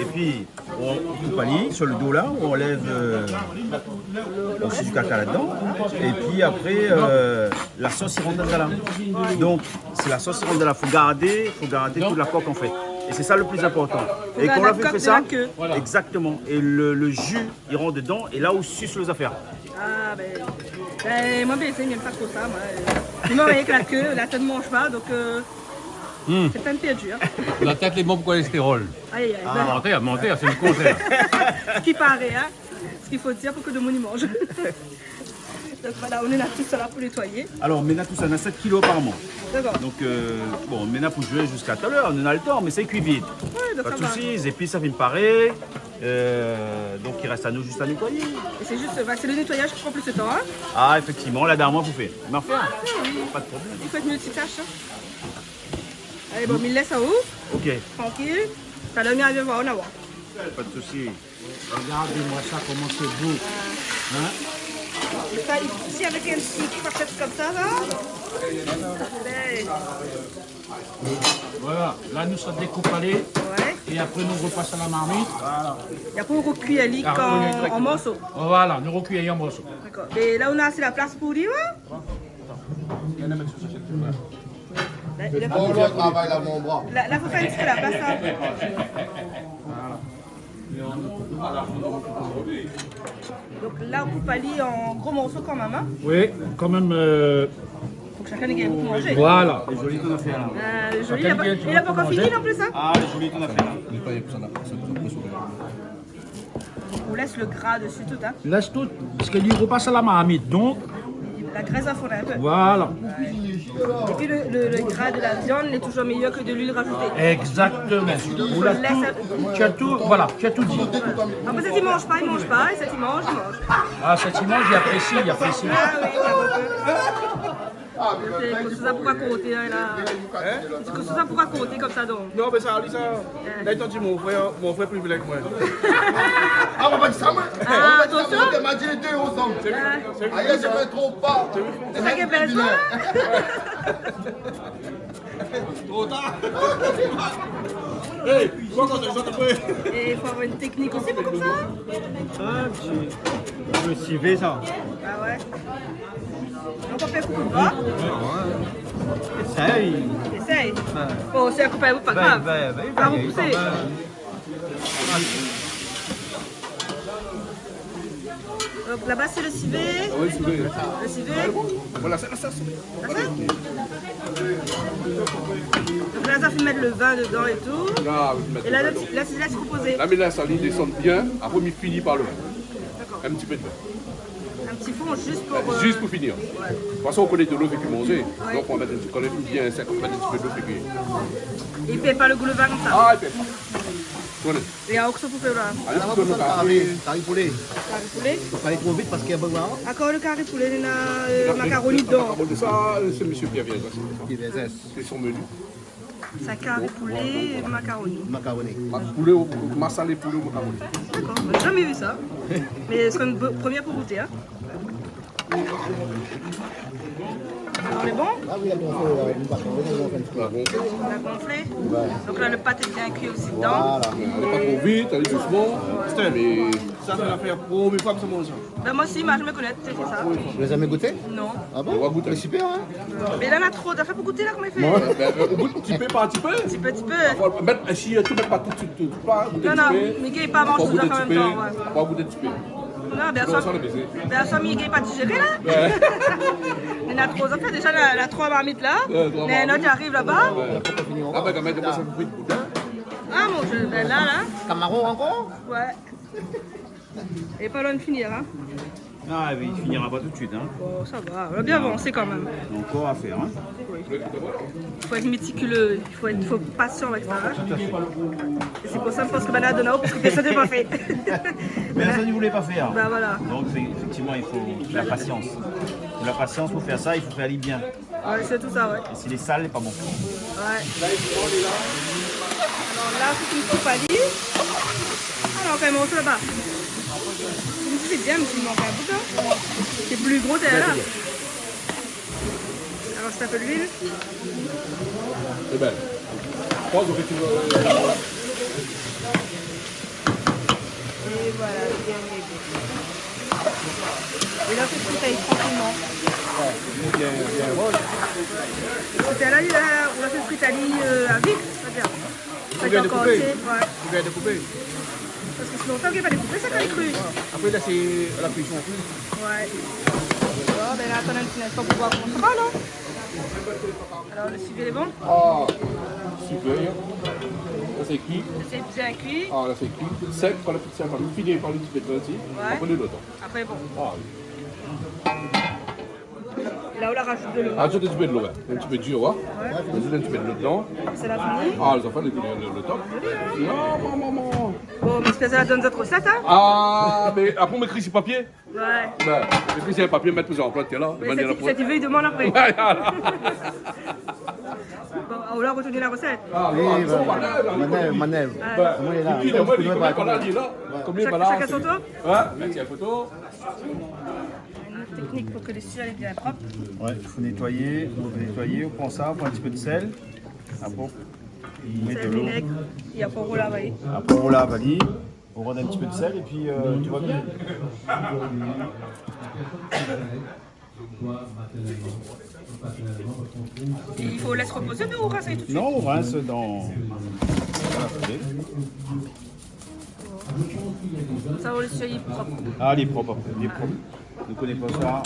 Épi, ou, ou koup ali, su lo do la, ou anlèv, euh, osi di kaka ladan. Épi apré, euh, la sos i rant dan la. Donk, si la sos i rant dan la, fo gardé, fo gardé tout la kok, an fèt. É sé sa lo pli inportan. Fo gardé la kok de la ké. É kan ou la fé sa, égzaktoman. É lo, lo ji i rant dedan, é la ou sis lo zafèr. Ah, ben, ben, moin, ben, mi èm pa tro sa, moin. Euh, mi manz rienk la ké, la tèt mi manz pa, donk, euh, hmm, sé pèn pèrdi, hein. La tèt lé bon pou kolèstérol. Ay, ay, ay. Ah. Mantèr, mantèr, sé lo kontrèr. Sak i paré, hein. Sak i fo dir pou ke demoun i manz. Donk voilà, nou néna tout sa la pou nétoiyé. Alor, mi néna tout sa, néna sèt kilo par moin. Dakor. Donk, euh, bon, mi néna pou zoué ziska talèr, nou néna lo tan, mé sa i kui vit. Ouais, donk sa va. Pa de sousi, zépis sa fine paré. Euh, donk, i rès anou zis a nétoiyé. É sé zis, bah, sé lo nétoiyaz ki pran plis de tan, hein ? Ah, éfèktivman, la, dèrnié moin pou fé. Mé anfin, ah, oui, pa de problèm. I fo èt miltitash, hein. Alé, bon, mi lès aou. Ok. Trankil. Talèr, mi vien oir, nou va oir. Pa de sousi. Regardez-moi ça, comment c'est beau. Hein ? Sa, isi, avèk in ti fourshèt konmsa, la. Bèl. Voilà, la, nou sa dékoup ali. Ouais. É apré, nou repas a la marmit. Voilà. É apré, ou rokui ali an morso. Voilà, nou rokui ali an morso. Dakor. É la, ou na asé la plas pou li, ouais ? Atann. Viens la mèt sou sa shèz. Voilà. La, la, fo fé in ti pé la plas, la. Voilà. Donk la, ou koup ali an gro morso kanmèm, hein ? Oui, kanmèm, euh, pou ke shakinn i gingn pou manzé. Voilà. Lé zoli ton afèr la. Euh, lé zoli, li la pa, li la pankor fini non pli, hein ? Ah, lé zoli ton afèr la. Ou lès lo gra desi tout, hein ? Lès tout, parske li repas a la marmit, donk. La grès va fonn in pé. Voilà. Ouais. Et puis le, le, le gras de la viande n'est toujours meilleur que de l'huile rajoutée. Exactement. Ou la tout, tu as tout, voilà, tu as tout dit. Après, ceux qui mangent pas, ils mangent pas, et ceux qui mangent, ils mangent. Ah, ceux qui mangent, ils apprécient, ils apprécient. Ah oui, il y a beaucoup. C'est comme ça pour raconter, hein, là. Hein ? C'est comme ça pour raconter comme ça, donc. Non, mé sa, li sa, la, li la di mon frèr, mon frèr pli vié ke moin. Ah, on va pas dire ça, moi. Ah, attention. On va dire ça, moi, on va dire les deux ensemble. Sé li, sé li. Aïe, c'est pas trop pas. Sé sa ki lé bèl, sa. Tro tar. Hey, koman sa, sa, sa, sa ? Et il faut avoir une technique aussi pour comme ça. Ah, c'est le civet, ça. Ah ouais. Donc on fait couper le bras. Essaye. Essaye. Ouais. Bon, si elle coupe, elle coupe, pas grave. Ben, ben, ben, on va repousser. Donc là-bas, c'est le civet. Ah oui, le civet. Le civet. Voilà, ça, ça, ça. Après, ça fait mettre le vin dedans et tout. Ah, oui, mettre le vin dedans. Et là, le, là, c'est, là, c'est composé. Là, mais là, ça, li désann bien. Après, mi fini par le vin. D'accord. Un petit peu de vin. Un petit fond, juste pour, euh, juste pour finir. Ouais. De toute façon, on connaît de l'eau fait cuire manger. Ouais. Donc, on va mettre, quand même bien sec, on va mettre un petit peu d'eau fait cuire. Et il perd pas le goût, le vin, comme ça ? Ah, il perd pas. Tourne. É aou, kosa ou fé la ? Alé, pou tourn kari. Kari poulé. Kari poulé ? Fo pa alé tro vit parske i na pa. Akor, le kari poulé, néna, euh, makaroni dedan. Sa, euh, sé mésyé Pierre Viezès. Pierre Viezès. Sé son menu. Sa, kari poulé, makaroni. Makaroni. Ma-, poulé o, masalé poulé o makaroni. D'accord, j'ai jamais vu ça. Mais ce serait une bo-, première pour goûter, hein. On est bon ? Ah oui, la gonflé, la, la gonflé. La gonflé ? Ouais. Donc là, le pâté est bien cuit aussi dedans. Voilà. Alé pa tro vit, alé dousman. Mé sa, sé la promié foi mi manz sa. Ben, moi aussi, moi, je me connais, c'est ça. Ou la zamé gouté ? Non. Ah bon ? On va goûter. Mé super, hein ? Mé la, néna tro zafèr pou gouté la, koman i fé ? Ouais, ben, euh, gout ti pé par ti pé. Ti pé, ti pé. Fo mèt, si, euh, tout, mèt pa tout suit, tout, pa gout ti pé. Non, non, Miguel, pa manz tout zafèr an mèm tan, ouais. Fo gout ti pé. Non, bien sûr. Sa, sa, lé bizé. Bien sûr, Miguel pa digéré la. Ouais. Néna tro zafèr, déza la, la tro marmit la. Ouais, tro marmit. Mé lot i ariv laba. Ouais. Ah ben, kan mèm, koman sa, fo gout, hein ? Ah, mon Dieu, ben là, là. Kamaron ankor ? Ouais. É pa loin de finir, hein. Ah, mé i finira pa tout suit, hein. Bon, sa va, nou la bien avansé kan mèm. Ankor a fèr, hein. Oui. Fo èt métikulé, fo èt, fo èt pasian avèk sa, hein. Tout à fait. É sé pou sa mi pans ke banna la donn aou, parske pèrsone la pa fé. Pèrsone i voulé pa fèr. Ben voilà. Donc, c'est, effectivement, il faut de la patience. De la patience pou fé sa, i fo fé ali bien. Ouais, sé tout sa, ouais. É si lé sal, lé pa bon. Ouais. Alor la, sé in koup ali. Alor, kan mèm, on se bat. Sé bien, mé i mank in bout, hein. Sé pli gro, sé la. Alor, sa fé luil. Sé bèl. Pos o fé tout. É voilà, bien, bien, bien. É la, sé frit ali trankilman. Ouais, bien, bien roz. Sé la, la, ou la fé frit ali, euh, avèk, sétadir. Ou vien de koupé. Ouais. Ou vien de koupé. Parske sinon, sa, ou gingn pa dékoupé sa, kan lé kri. Apré, la, sé a la kuison. Ouais. Bon, ben, la, atann in ti instan pou voir koman sa va, la. Alor, le sivé lé bon ? Ah, super. Sa sé kui. Sé bien kui. Ah, la sé kui. Sèk, kan la fini, sa va fini par le ti pé de vin isi. Ouais. Apré, le lot. Apré, bon. Ah oui. La, ou la rajout de lo. Rajout in ti pé de lo, ouais. In ti pé dir, ouais. Ouais. Rajout in ti pé de lo dedan. Sa la fini ? Ah, lé zanfan, le, le, le top. Non, non, non, non. Bon, mé sé pa sa la donn zot rosèt, hein ? Ah, mé apré, mi ékri si papié. Ouais. Ben, ékri si papié, mèt pou zot anploi, la. Mé bann sèt, la sèt i vé, i demann apré. Ouais, voilà. Bon, ou la rotourn la rosèt. Ah, oui, non, voilà, manèv, manèv. Ouais. Ben, koman i lé la ? Li di, moin, li koné pa la, li lé la. Ouais. Koman i lé la, shakinn son tour ? Ouais, mèt in foto. Une technique pour que les yeux soient bien propres. Ouais, i fo nétoiyé, nétoiyé, ou pran sa, ou pran in ti pé de sèl. Apré, ou mèt de lo. Sèl, vinèg, é apré, ou lav ali. Apré, ou lav ali. Ou rod in ti pé de sèl épi, euh, tout va bien. É i fo lès repozé, mé ou rins ali tout suit ? Non, ou rins dan, dan la foulé. Sa, ou lès ali prop. Ah, lé prop, apré, lé prop. Nou koné pa sa,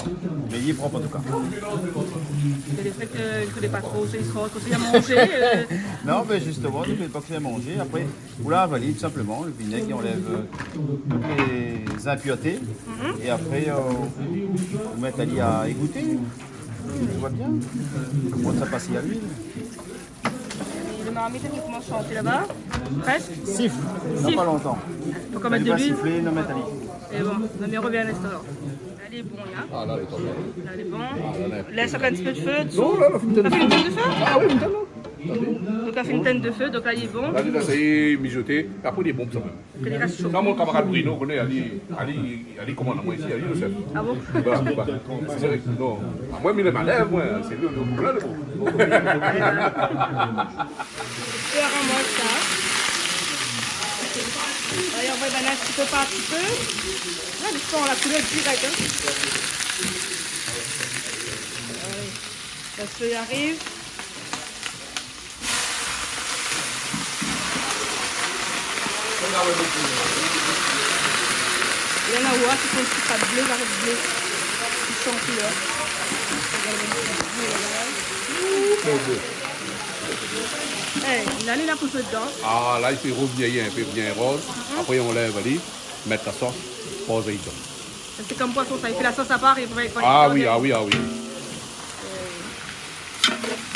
mé lé prop an tou ka. É le fèt ke, ke lé pa tro, sé, i sort, ke sé a manzé, euh. Non, mé zistoman, nou koné pa ke sé a manzé. Apré, ou lav ali, tout sinploman, le vinèg i anlèv, euh, tout lé zinpirté. Mhm. É apré, euh, ou mèt ali a égouté. Tout va bien. Bon, sa i pas a luil. Le marmit i komans shanté laba. Prèsk. Sif. Na pa lontan. Fo kan mèt de luil. Siflé, na mèt ali. É bon, nou revien a linstan alor. Lé bon, la. Ah, la lé bon. La lé bon. Ah, la lé bon. Lès ankor in ti pé de fé dsou. Non, la, la fine tinn de fé. La fine tinn de fé ? Ah oui, fine tinn, non. Donk la fine tinn de fé, donk la lé bon. La, la, sa lé mizoté. Apré lé bon sa mèm. Ke li rès sho. Sa, mon kamarad Bruno, ou koné, ali, ali, ali komann amoin isi, ali lo shèf. Ah bon ? Voilà, voilà. Sé vré ke non. Ah, moin, mi lé malèz, moin, sé li, lo, lo, lo, lo. É amoin sa. Alé, nou va bana in ti pé par ti pé. La, li pran la koulèr dirèk, in. Alé. Pars ke li ariv. Néna oua, sé konm si sa blé, la rès blé. I shanté, in. É, la, li la pou fé dedan. Ah, la, i fé rovnir in pé bien roz. Mhm. Apré, i anlèv ali, mèt la sos, poz ali dedan. Sé konm poison sa, i fé la sos apar, i fé... Ah oui, ah oui, ah oui.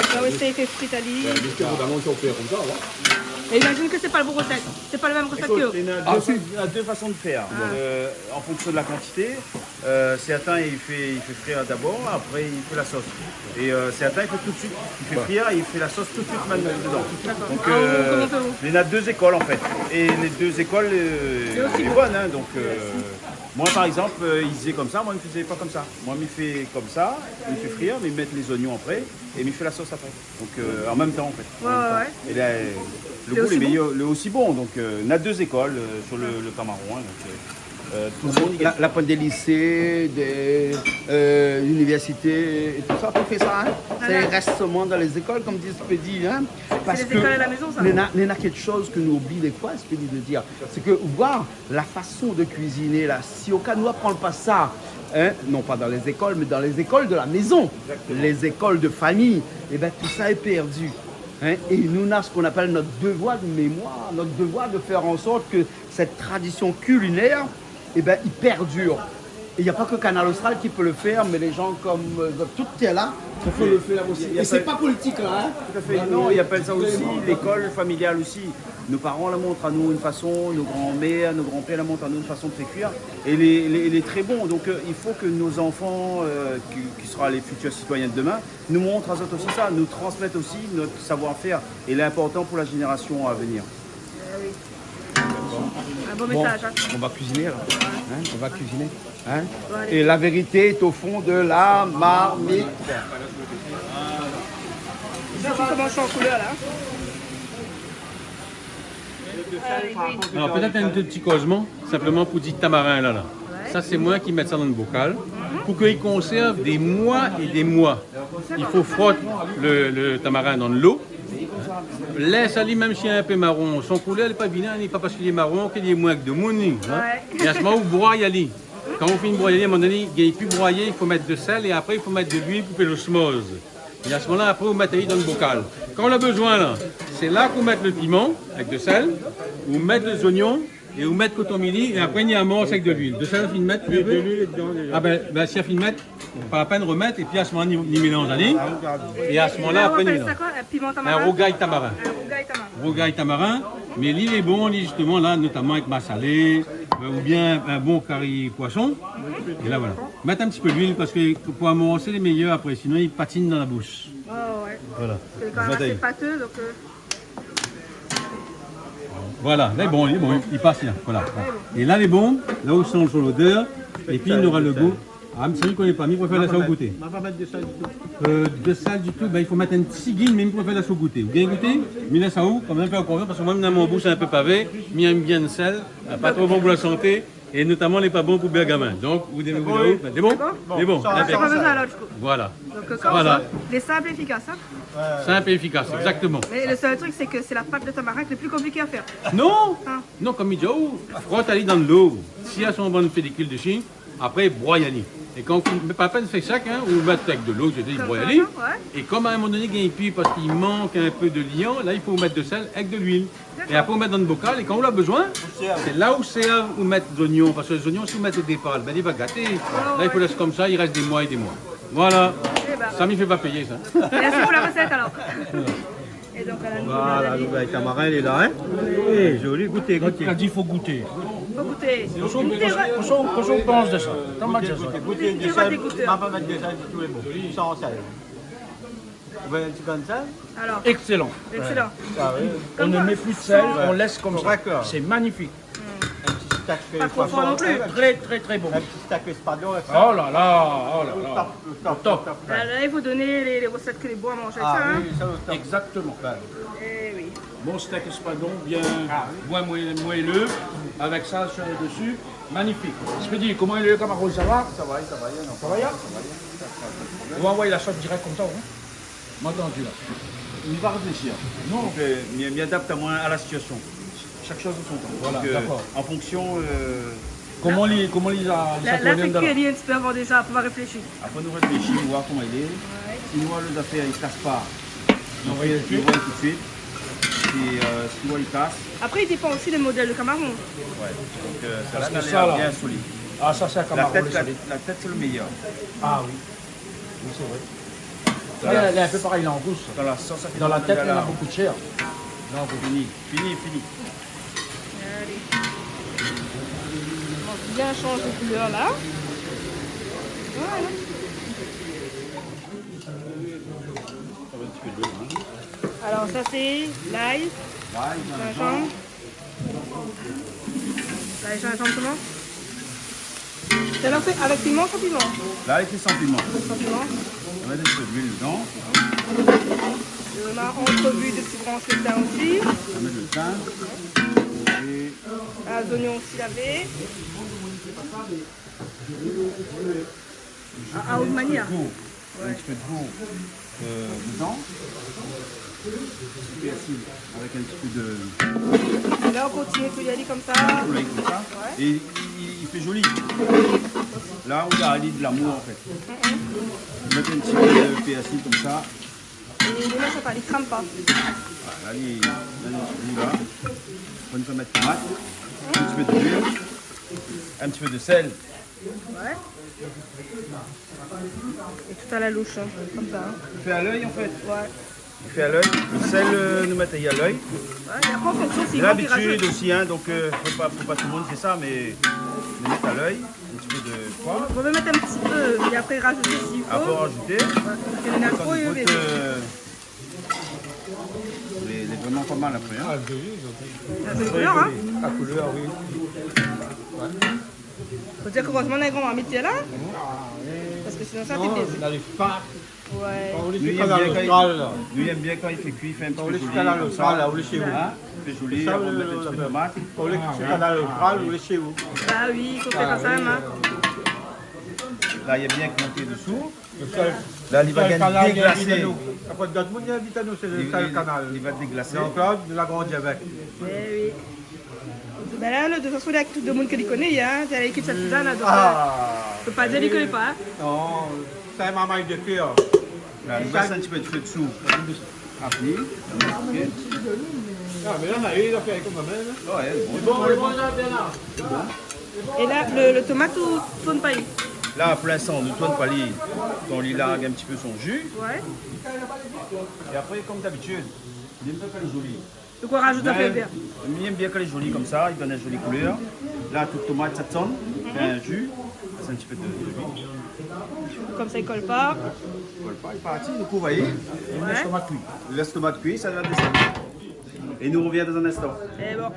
Sa osi i fé frit ali. Bin, mé sé bon, alon, sa i fé konmsa, ouais. É imazine ke sé pa la mèm rosèt. Sé pa la mèm rosèt ke... Ékout, néna dé fa-, néna dé fason de fèr. Ah. Euh, an fonksion de la kantité, euh, sèrtin i fé, i fé frir dabor, apré i fé la sos. É, euh, sèrtin i fé tout de suit, i fé frir, i fé la sos tout de suit mèm dedan. Dakor. Donk, ah, euh, koman i fé, ou ? Néna dé zékol an fèt. É lé dé zékol, euh, lé bon, in, donk, euh, moin, par égzanp, euh, i fé konmsa, moin, mi fé pa konmsa. Moin, mi fé konmsa, mi fé frir, mi mèt lé zoignon apré, é mi fé la sos apré. Donk, euh, an mèm tan, an fèt. Ouais, ouais, ouais. É la, euh, lo gou lé méyèr, lé osi bon. Donk, euh, néna dé zékol, euh, sur le, le kamaron, in, donk, euh, euh, tout le monde i gingn. La, la pointe des lycées, des, euh, universités et tout ça, tout fait ça, hein. Voilà. C'est rèstement dans les écoles, comme dit Speedy, hein. Sé lé zékol a la mézon, sa. Parce que néna, néna kékshoz ke nou oubli défoi, Speedy, de dir. Sé ke, voir, la fason de kuiziné la, si oka nou aprann pa sa, hein, non pa dan lé zékol, mé dan lé zékol de la mézon, lé zékol de famiy, é bin, tout sa lé pèrdi, hein. É nou, nou na sak i apèl nout devoir de mémoir, nout devoir de fèr an sort ke sèt tradision kulinèr, é bin, i pèrdir. É na pa ke Kanal Austral ki pé le fèr, mé lé jan konm, euh, tout lé la, i pé le fèr osi. É sé pa politik, la, hein. Tout à fait. Non, i apèl sa osi lékol familial osi. Nos parents la mont anou in fason, nos grands-mères, nos grands-pères la mont anou in fason de fé kuir. É lé, lé, lé trè bon. Donk, euh, i fo ke nos zanfan, euh, ki, ki sra lé fitir sitoiyin de demin, nou mont azot osi sa, nou transmèt osi nout savoir-fèr. É lé inportan pou la zénérasion a vnir. Eh oui. Un bon message, hein. Bon, on va cuisiner, là. Hein, on va cuisiner. Hein ? Bon, allez. Et la vérité est au fond de la marmite. Sa i komans shanj koulèr, la. Alor, pétèt in ti kozman, sinpleman pou dir tamarin la, la. Ouais. Sa, sé moin ki mèt sa dan le bokal, pou ke i konsèrv dé moi é dé moi. I fo frot le, le tamarin dan dolo. Lès ali, mèm si lé in pé maron, son koulèr, lé pa vilin, lé pa parske li lé maron ke li lé moin ke demoun, li, hein. Ouais. É a se moman ou broy ali. Kan ou fini broy ali, a in moman doné, i gingn pi broyé, i fo mèt de sèl é apré, i fo mèt de luil pou fé losmoz. É a se moman-la, apré, ou mèt ali dan le bokal. Kan ou la bezoin, la, sé la k'ou mèt le piman, avèk de sèl, ou mèt lé zoignon, é ou mèt koton mili, é apré, ni amors avèk de luil. De sèl, ou fine mèt, ou vé ? Oui, de luil dedan, déza. Ah bin, bin, si ou fine mèt, pa la pèn remèt, épi a se moman, ni, ni mélanz ali. É a se moman-la, apré, ni mélanz. Sa i apèl koman, in piman tamarin ? In rougay tamarin. In rougay tamarin. Rougay tamarin, mé li lé bon, li, zistoman, la, notaman avèk masalé, euh, oubien in bon kari poison. É la, voilà. Mèt in ti pé luil, parske pou amors, lé méyèr apré, sinon, i patine dan la boush. Oh, ouais. Voilà. Sé kan mèm asé pateu, donk, euh, Voilà, lé bon, lé bon, i pas bien. Voilà. É la, lé bon, la ou santi lodèr, épi nora le gou. Ah, mé sa, mi koné pa, mi préfèr lès aou gouté. Ma pa mèt de sèl ditou. Euh, de sèl ditou, bin, i fo mèt in ti gin, mé mi préfèr lès aou gouté. Ou gingn gouté, mi lès aou, kan mèm, fé konfians, parske moin, dan mon boush, sé in pé pavé, mi èm bien le sèl, pa tro bon pou la santé. É notaman, lé pa bon pou bèrgamin. Donk, ou dé... Lé bon, oui. Lé bon ? Lé bon. Sa, sa, sa. Voilà. Donk, euh, konmsa, lé sinp é éfikas, hein ? Sinp é éfikas, exactement. Mé le sèl truk, sé ke sé la pat de tamarin ke lé pli konpliké a fèr. Non. Non, konm mi di aou, frot ali dan dolo. Si la son bann pélikil dési, apré, broy ali. É kan ou fini, mé pa la pèn fé sèk, hein, ou mèt avèk dolo, ou broy ali. Konmsa, ouais. É konm a in moman doné, i gingn pi parske i mank in pé de lian, la, i fo mèt de sèl avèk de luil. É apré, ou mèt dan le bokal, é kan ou la bezoin, sé la ou sèrv, ou mèt zoignon, parske lé zoignon, si ou mèt o dépar, bin, li va gaté. La, i fo lès konmsa, i rès dé moi é dé moi. Voilà. Eh ben, Sa mi fé pa péyé, sa. Merci pour la recette, alors. Et donc, voilà, nou, nou la di, lo kamarin lé la, hein. Eh, zoli, gout, gout. La di, fo gouté. Fo gouté. Kosa ou, kosa ou, kosa ou pans de sa ? Gout, gout, gout. Gout, gout, gout. Ma pa mèt de sèl ditou, lé bon. San sèl. Ou vé in ti grin d'sèl ? Alors. Excellent. Excellent. Ah oui. On ne met plus de sel, on laisse comme ça. Comme ça. Correct, là. C'est magnifique. Hmm. Un petit steak, pas trop fort non plus. Très, très, très bon. Un petit steak espadon, là, ça. Oh là là, oh là là. Au top, au top, au top. Là, là, il faut donner les, les recettes que les bois mangent, ça, hein. Ah oui, ça, au top. Exactement. Ouais. Eh oui. Bon steak espadon, bien, bien moelleux, moelleux, avec ça sur le dessus. Magnifique. Expédié, koman i lé, lo kamaron, sa va ? Sa va, sa va, non. Sa va, ya ? Sa va, ya. Ou anvoy la sos dirèk konmsa, ou ? Ou antann la. Mi va réfléshir. Non. Donk, euh, mi, mi adapt amoin a la sitiasion. Chaque chose en son temps. Voilà, d'accord. Donk, euh, en fonction, euh, koman li, koman li la, li la tourn dan la... La, la fé kui ali in ti pé avan déza, pou réfléshi. Apré nou réfléshi, nou voi koman i lé. Ouais. Si nou voi lo zafèr i kas pa, nou fé, nou fé tout suit. Si, euh, si nou voi i kas. Apré, i dépan osi lo modèl de kamaron. Ouais. Donk, euh, sa la, sa la lé bien solid. Ah, sa sé in kamaron solid. La tèt, la, la tèt sé lo méyèr. Ah oui. Oui, sé vré. Sa la, lé in pé parèy langous. Dan la sos, sa fé dan la tèt, néna bonpé de shèr. Langous. Fini, fini, fini. Alé. Bon, bien shanj de koulèr la. Voilà. Alors, sa sé lay, zinzanm. Lay, zinzanm. Lay, zinzanm, koman ? Sa la fé avèk piman, san piman ? La, avèk san piman. San piman. Nou va mèt in ti pé d'luil dedan. Nou na antrevu de ti bransh de tin osi. Nou va mèt lo tin. É zoignon osi lavé. A, a out manièr. In ti pé d'lo, euh, dedan. Pèrsi avèk in ti pé de... É la, ou kontinié kui ali konmsa. Kui ali konmsa. Ouais. É li, li, li fé zoli. La, ou la ali de lamour, an fèt. Mm. Mèt in ti pé de pèrsi konmsa. É li, la, sa pa, li kram pa. Voilà, li, la, li, la. Ou pé mèt tomat, in ti pé d'luil, in ti pé de sèl. Ouais. É tout a la loush, hein, konmsa, hein. Fé a l'œil, an fèt. Ouais. Fé a l'œil. Lo sèl, euh, nou mèt a l'œil. Ouais, é apré, an fonksion, si... Labitid osi, hein, donk, euh, fo pa, fo pa tout lo moun i fé sa, mé nou mèt a l'œil, in ti pé de poiv. Ou pé mèt in ti pé, é apré rajouté si i fo. Apré, rajouté. Ouais, parske néna tro, i vé. Kan nou gout, euh, Lé, lé vréman pa mal apré, hein. Ah, zoli, zoli. Ah, sé lo koulèr, hein. La koulèr, oui. Ouais. Fo dir ke erèzman nou na in gran marmit la. Ah, oui. Parske sinon sa té... Non, pézé. Ou la lé pa. Ouais. Kan ou lé su Kanal Austral, la. Nou, nou yèm bien kan i fé kui, i fé in ti pé zoli, konmsa. Kan ou lé su Kanal Austral, la, ou lé shé ou. Hein ? I fé zoli, sa, avan de mèt in ti pé tomat. Kan ou lé su Kanal Austral, ou lé shé ou. Bah oui, i fo fé sa kan mèm, hein. La, li lé bien monté désou. Lo sèl, la, li va gingn déglasé. Lo sèl kanal i invit anou. Apré, dot moun i invit anou, sé lo sèl kanal. Li, li, li va déglasé. Donk la, nou la grandi avèk. Eh oui. Ben la, de tout fason, li lé avèk tout demoun ke li koné, hein. Sé lékip Sint-Sizane, hein, donk, euh, fo pa dir li koné pa, hein. Non, sé in marmay de kèr. La, nou bès in ti pé lo fé désou. Ah, fini. Ok. Ah, mé la, sa i lé, la fé konmsa mèm, hein. Ouais, bon. Lé bon, lé bon, la, bien la. Lé bon. É la, lo, lo tomat, ou tourn pa li ? La, pou linstan, nou tourn pa li. Kan li larg in ti pé son ju. Ouais. É apré, konm dabitid, mi èm bien kan lé zoli. Donk ou rajout in pé vèr. Mi èm bien kan lé zoli konmsa, i donn in zoli koulèr. La, tout tomat, sa i tourn. Mhm. Fé in ju. Pès in ti pé de, de luil. Konmsa, i kol pa. I kol pa, li parti, nou kouv ali. É nou lès tomat kui. Nou lès tomat kui, sa va désann. É nou revien dan in instan. Eh bon,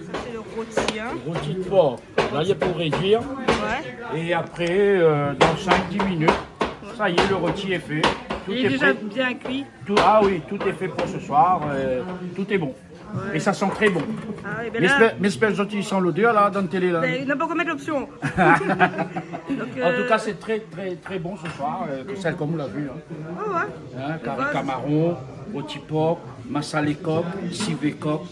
sa sé lo roti, hein. Roti de por. La, li lé pou rédui. Ouais. É apré, euh, dan sink, dis minit, sa i lé, lo roti lé fé. Li lé déza bien kui. Tout, ah oui, tout est fait pour ce soir. Euh, tout est bon. Ouais. É sa i san tré bon. Ah oui, ben la... Mi èspèr, mi èspèr zot i san lodèr la, dan télé la. Ben, na pankor mèt lopsion. Donk, euh, an tou ka, sé tré, tré, tré bon se soir, euh, sèl konm ou la vi, hein. Ah ouais. Hein, kari kamaron, roti por, masalé kok, sivé kok.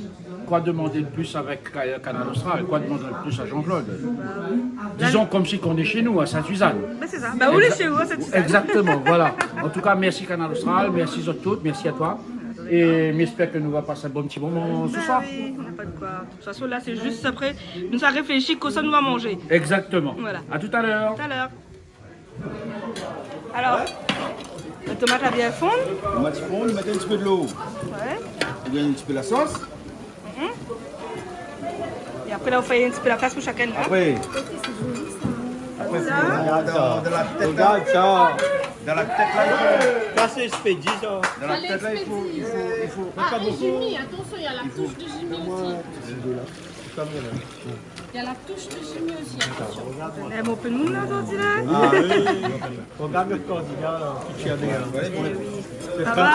Quoi demander de plus avec Ka-, Kanal Austral ? Quoi demander de plus à Jean-Claude ? Bah oui. Disons comme si qu'on est chez nous, à Sainte-Suzanne. Ben, sé sa. Bah, ou lé shé ou, hein, Sainte-Suzanne. Exactement, voilà. En tout cas, merci Kanal Austral, merci zot tout, merci à toi. É mi èspèr ke nou va pas in bon ti moman se soir. Bah oui, na pa de koi. De tout fason, la, sé zis apré, nou sa réfléshi kosa nou va manzé. Exactement. Voilà. À tout à l'heure. Tout à l'heure. Alors, Tomat la bien fonn. Tomat i fonn, mèt in ti pé dolo. Ouais. Ou gingn in ti pé la sos. Mhm. É apré la, ou fé in ti pé la plas pou shakinn, in. Apré. Apré, sa, fo dan, dan la tèt la. Regard sa. Dan la tèt la, i fo. Sa sé ékspédié, sa. Dan la tèt la, i fo, i fo, i fo. Ah, pa bonpé. Jimmy, attention, il y a la touche de Jimmy aussi. Il y a la touche de Jimmy aussi, attention. Eh, mon pé moun la, zordi la. Ah oui. Regard le candidat, là, qui tient bien, là. Ça va ?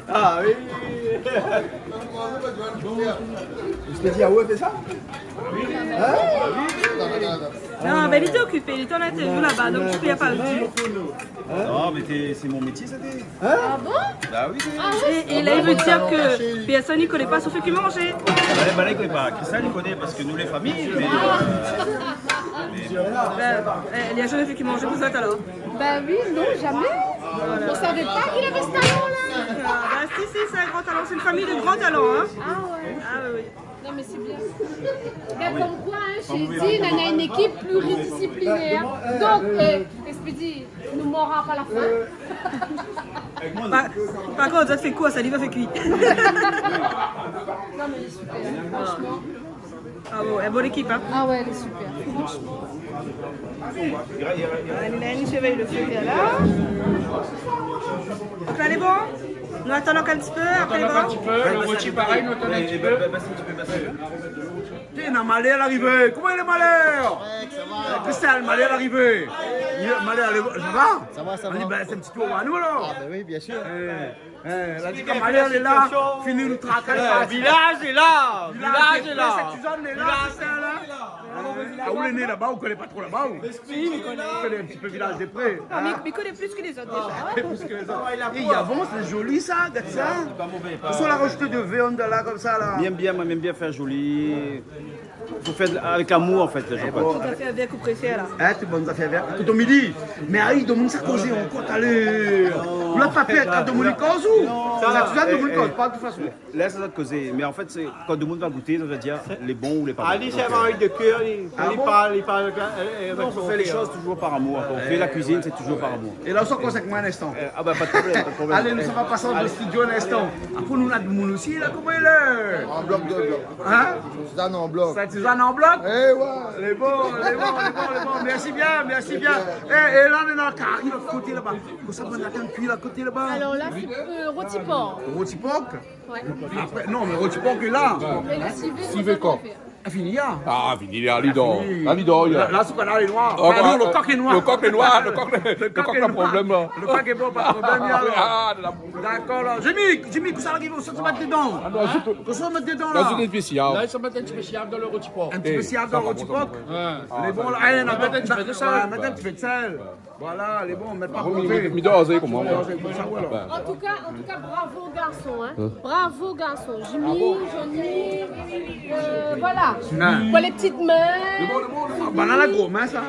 Ah oui. Ou té di, ah ouais, fé sa ? Hein ? Non, mé li té okipé, li té an interview laba, donk di kou li la pa vu. Non, mé té, sé mon métié, sa, té. Hein ? Ah bon ? Bah oui, té. Ah ouais ? É, é la, i vé dir ke pèrsone i koné pa, sof li ki manz. Ouais, bah là, i koné pa. Christian, i koné parske nou lé fami, mé, mé bon. Bah, eh, li la zamé fé ki manz pou zot, alor ? Bah oui, non, jamais. On savait pas qu'il avait ce talent-là. Ah, bah si, si, c'est un grand talent. C'est une famille de grands talents, hein. Ah ouais. Ah oui, oui. Non, mais c'est bien. Regarde comme quoi, hein, chez Dean, on a une équipe pluridisciplinaire. Donc, euh, Expédié, nou mor pa la fin. Par, par kont, sa fé koi, sa, li va fé kui. Non, mais il est super, franchement. Ah bon, une bonne équipe, hein. Ah ouais, elle est super, franchement. Allez, Naël, surveille le feu qui est là. Après, allez, bon. Nou atann ankor in ti pé, apré, bon. Nou atann ankor in ti pé, le roti parèy, nou atann in ti pé. Té, na Malèr larivé. Koman i lé, Malèr ? Korèk, sa va. Christian, Malèr larivé. Malèr, sa va ? Sa va, sa va. Alé, bin, fé in ti tour anou, alor. Ah, bin oui, bien sûr. Eh, eh, la di kan Malèr lé la, fini nou trakal. Eh, vilaz lé la. Vilaz lé la. Vilaz lé la. Vilaz lé la. Ah, ou lé né laba, ou koné pa tro laba, ou ? Si, mi koné. Ou koné in ti pé Vilaz de Pré, ah, hein ? Mi, mi koné plis ke lézot, déza. Ah, plis ke lézot. É i avans, lé zoli, sa, gard sa. Sé pa mové, pa... Ou sava rajouté de viann la, konmsa, la. Mi èm bien, moin, mi èm bien fé zoli. Fo fé avèk lamour, an fèt, Jean-Claude. Tout à fait, avèk ou préfèr, la. Hein, tout bon, sa fé avèk. Tout o midi. Mé ayi, domoun sa kozé ankor talèr. Ou la pa pèr kan domoun i koz, ou ? Sa, sa, tout sa, eh, domoun i koz pa, de tout fason. Lès sa kozé, mé an fèt, sé kan domoun va gouté, sa va dir lé bon ou lé pa bon. Ali, sé in mari de kèr, li, li parl, li parl, euh, euh, avèk son kèr. Non, on fait les choses toujours par amour. Quand on fait la cuisine, c'est toujours par amour. É la, ou sava koz avèk moin in instan. Euh, ah bah, pas de problème, pas de problème. Alé, nou sava pas dan le studio in instan. Apré, nou na domoun osi, la, koman i lé ? An blok, dé blok. Hein ? Suzanne an blok. Sé Suzanne an blok ? Eh ouais. Lé bon, lé bon, lé bon, lé bon. Mèrsi bien, mèrsi bien. Eh, é la, nou na kari lot koté laba. Kosa bann la tann kui lot koté laba ? Alors là, c'est, euh, rôti porc. Rôti porc ? Ouais. Apré, non, mé rôti porc lé la. É le civet, sivé kok. Fini la. Ah, fini la, li dor. Fini. La, li dor, la. La, la, sé koi la, lé noir. Ah, non, le coq est noir. Le coq est noir, le coq, le coq lé noir. Le coq na problèm, la. Le coq lé bon, pa de problèm, la. Ah, la. Dakor, la. Jimmy, Jimmy, kosa i ariv, ou sa mèt dedan ? Ah, non, sé tout. Kosa i mèt dedan, la ? Dans une spéciale. La, i sa mèt in ti pé siav dan le rôti porc. In ti pé siav dan le rôti porc ? Ouais. Lé bon, la. Ah, mèt in ti pé de sèl. Voilà, lé bon, mèt pa... Ah oui, mé, mé dozé, koman, ouais. Dozé, konmsa, voilà. En tout cas, en tout cas, bravo aux garçons, hein. Hein ? Bravo aux garçons. Jimmy, Johnny, euh, voilà. Hein. Pour les petites mains. Lé bon, lé bon, lé bon. Ah, banna la gro min, sa.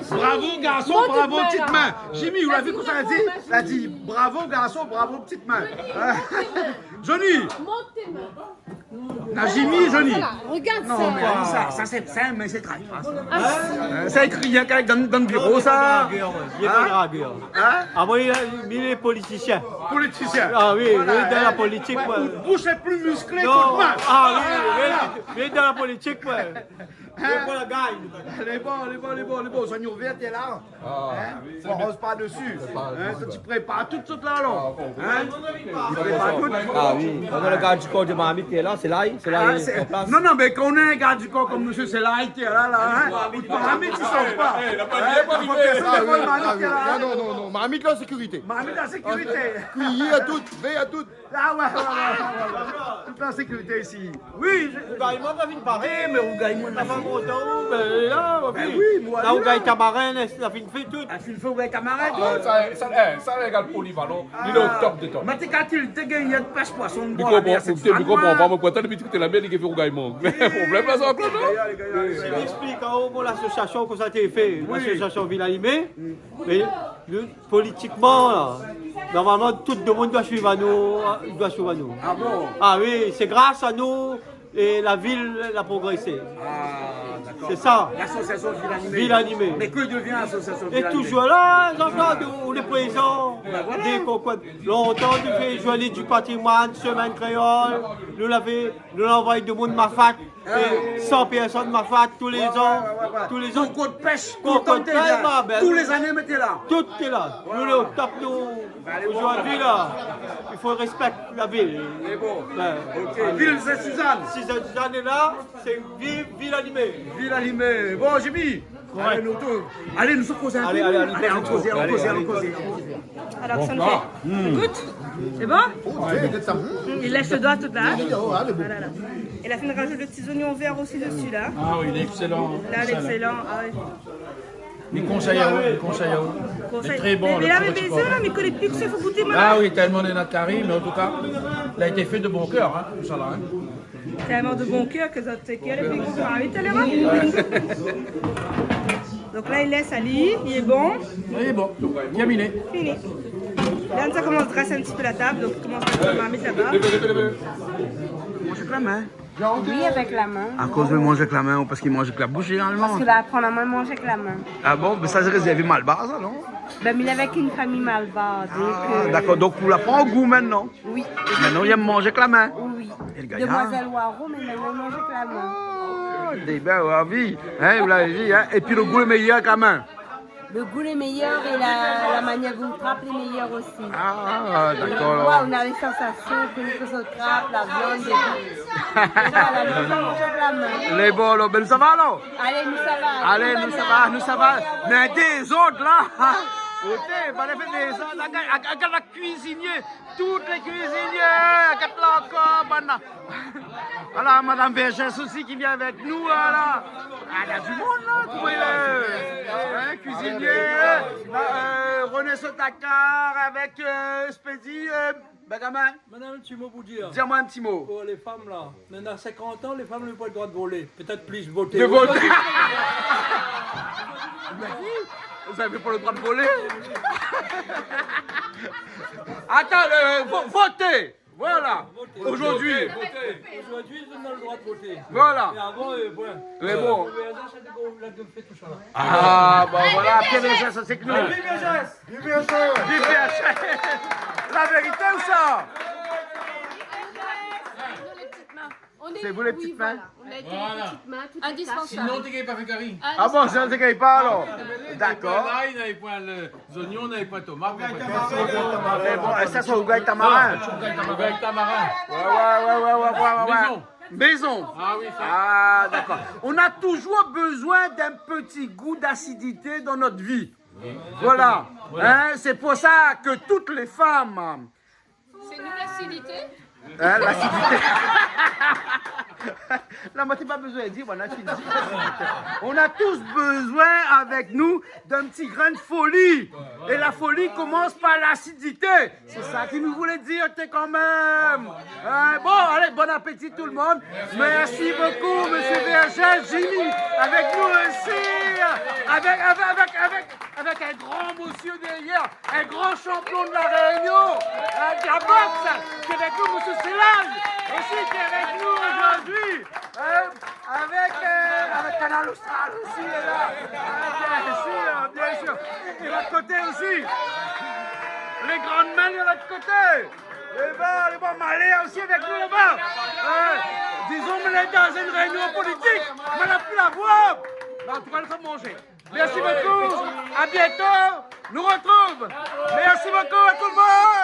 Bravo garçon, bravo petite main. Jimmy, ou la vu kosa la di ? La di, bravo garçon, bravo petite main. Johnny, monte tes mains. Na Jimmy, Johnny. Voilà, regarde ça. Non, mé sa, sa sé, sa, mé sé trayir, sa. Ah, si. Hein, sa, i ékri rienk dan, dan le biro, sa. Non, mé pa dragueur, ouais. Hein ? Li lé pa dragueur. Hein ? Ah, moin, li, li lé politisien. Politisien. Ah oui, voilà, li lé dan la politik, ouais. Out boush lé pli mislé ke out min. Non. Ah oui, li lé, li lé dan la politik, ouais. Hein ? Lé bon, lé bon, lé bon, lé bon. Sa nou revien la. Ah, hein ? Fo aroz pa desi. Hein ? Sa, ti prépar tout, tout la, alor. Hein ? Ti prépar tout. Ah oui. Ou na le gard di kor de marmit lé la, sé la, sé la, an plas. Non, non, mé kan ou na in gard di kor konm mésyé, sé la, lé la, la, hein ? Out marmit i sort pa. Eh, la pa... Hein ? Pèrsone i pran marmit, ah oui. Non, non, non, non. Marmit la, sékirité. Marmit la, sékirité. Kui a tout, véy a tout. Ah ouais, ouais, ouais, ouais, ouais. Tout la sékirité isi. Oui, je... Rougay moin, sa fine paré. Eh, mé rougay moin, sa fine... Sa fé lontan, bin, la, ma fiy. Ben oui, moin, la, rougay tamarin, sa fine fé tout. Ah, fine fé rougay tamarin, tout. Ah, sa, sa, eh, sa, lé gar polivalan. Li lé o top de top. Mé té kalkil, té gingn in pèsh poison, li konpran pa, moin, pou té la mèr, li fé rougay moin. Problèm la, sa, Claude, non ? Lé gayar, lé gayar, lé gayar. Li éksplik, an gro, lasosiasion, kosa té fé, lasosiasion Vil Animé. Mé nou, politikman, la, normalman, tout demoun i doi suiv anou, i doi suiv anou. Ah bon ? Ah oui, sé gras anou é la vil la progrésé. Ah, D'accord. C'est ça. L'association Ville Animée. Ville Animée. Mais que devient l'association Ville Animée ? Et toujours là, Jean-Claude, on est présent. Ben voilà. Dès qu'on compte. Longtemps, nou fé journée du patrimoine, semaine créole. Nou lavé, nou la anvoy demoun Mafate. Ah. Et cent personnes Mafate tous les ans. Ouais, ouais, ouais, ouais. Tous les ans. Concours de pêche, tout le temps, t'es là. Tous les années, mais t'es là. Tout est là. Ouais. Nou lé au top, nou. Aujourd'hui, là, il faut respecter la ville. C'est bon. Ouais. Ok. Ville Sainte-Suzanne. Si Sainte-Suzanne est là, c'est vive Ville Animée. Ville Animée. Bon, Jimmy. Correct. Allez, nou, allez, nou koz in pé. Allez, allez, nou koz in pé. Allez, nou koz, nou koz, nou koz. Alors, ça me fait. Goûte. C'est bon ? Il laisse le doigt tout là. Voilà, là. Et là, on rajoute le petit oignon vert aussi dessus, là. Ah oui, il est excellent. Là, il est excellent. Ah oui. Mi konsèy aou, mi konsèy aou. Lé tré bon, le petit pois. Mé la, mé sa, mi koné pi kosa i fo gouté, moin. Ah oui, tellement de notre carré, mais en tout cas, il a été fait de bon cœur, hein, tout ça là, hein. Tellement de bon cœur ke zot té kèr, épi bon, ah oui, talèr, hein. Donc là, il laisse aller, il est bon. Il est bon, terminé. Fini. Là, ça commence à dresser un petit peu la table, donc il commence à faire la marmite là-bas. Manz avèk la min. Oui, avèk la min. Akoz i manz avèk la min, parske i manz avèk la boush, zénéralman. Parske la, aprann amoin manz avèk la min. Ah bon, mé sa sé rézèrvé Malbar, sa, non ? Ben, mi lé avèk in fami Malbar, donk, ah, euh, dakor. Donk, ou la pran gou mintnan ? Oui. Mintnan, i manz avèk la min. Oui. É le gayar ? Demwazèl Waro, mé mintnan, i manz avèk la min. Ah, dé bèl avi. Hein, ou la vi, hein. Épi le gou lé méyèr avèk la min. Le goût lé méyèr é la, la manièr dont i trap lé méyèr osi. Ah, dakor, alor. Waouh, nou na lé sansasion, ke nou trap, la viann, dé... Voilà, nou manz avèk la min. Lé bon, alor, ben, nou sava, alor ? Alé, nou sava. Alé, nou sava, nou sava. Mé dé zot, la. Oté, ben, nou fé dé zot, la, gard, gard, gard la kuizinié. Tout lé kuizinié, gard la ankor, banna. Voilà, Madame Vergès aussi qui vient avec nous, voilà. Ah, il y a du monde, là, comment il est ? Hein, cuisinier, euh, René Sotakar avec, euh, Spédi, euh, Benjamin. Madame, un petit mot pour dire. Dis-moi un petit mot. Pour les femmes, là, maintenant, cinquante ans, les femmes n'ont pas le droit de voler. Peut-être plus voter. De voter. Vous avez pas le droit de voler. Attends, euh, vo-, voter. Voilà. Voter. Aujourd'hui. Voter. Aujourd'hui, ils ont le droit de voter. Voilà. Et avant, euh, bon. Mais bon. Euh, ça, c'est des gros, là, de fait tout ça, là. Ah, bah voilà, Pierre Vergès, c'est que nous. Vive Vergès. Vive Vergès. Vive Vergès. La vérité ou ça ? C'est vous les petites mains ? On est, oui, voilà. On a été les petites mains, tout est indispensable. Sinon, té gingn pa fé kari. Ah bon, sinon, té gingn pa, alor. Dakor. Lay, navé poin le zoignon, navé poin tomat, navé poin... Mé bon, é sa, sé rougay tamarin. Ah, rougay tamarin. Ouais, ouais, ouais. Maison. Maison. Ah oui, ça. Ah, d'accord. On a toujours besoin d'un petit goût d'acidité dans notre vie. Voilà. Voilà. Hein, c'est pour ça que toutes les femmes... C'est nous l'acidité. Hein, l'acidité. La, moin, té pa bezoin dir, voilà, tu dis. On a tous besoin avec nous d'un petit grain de folie. Et la folie commence par l'acidité. C'est ça qu'il nous voulait dire, t'es quand même. Hein, bon, allez, bon appétit tout le monde. Merci beaucoup, monsieur Vergès, Jimmy, avec nous aussi. Avec, avec, avec, avec, avec un grand monsieur derrière. Un grand champion de La Réunion, euh, de la boxe, qui est avec nous, monsieur Célage, aussi, qui est avec nous aujourd'hui, hein, avec, euh, avec Kanal Austral aussi, est là. Hein, bien sûr, bien sûr. Et de l'autre côté aussi, les grandes mains de l'autre côté. Laba, laba, Malé aussi avec nous laba. Hein, disons, on est dans une réunion politique, mé la pi la voi. Mé an tou ka, nou sa manzé. Merci beaucoup. À bientôt. Nou retrouv. Merci beaucoup à tout le monde.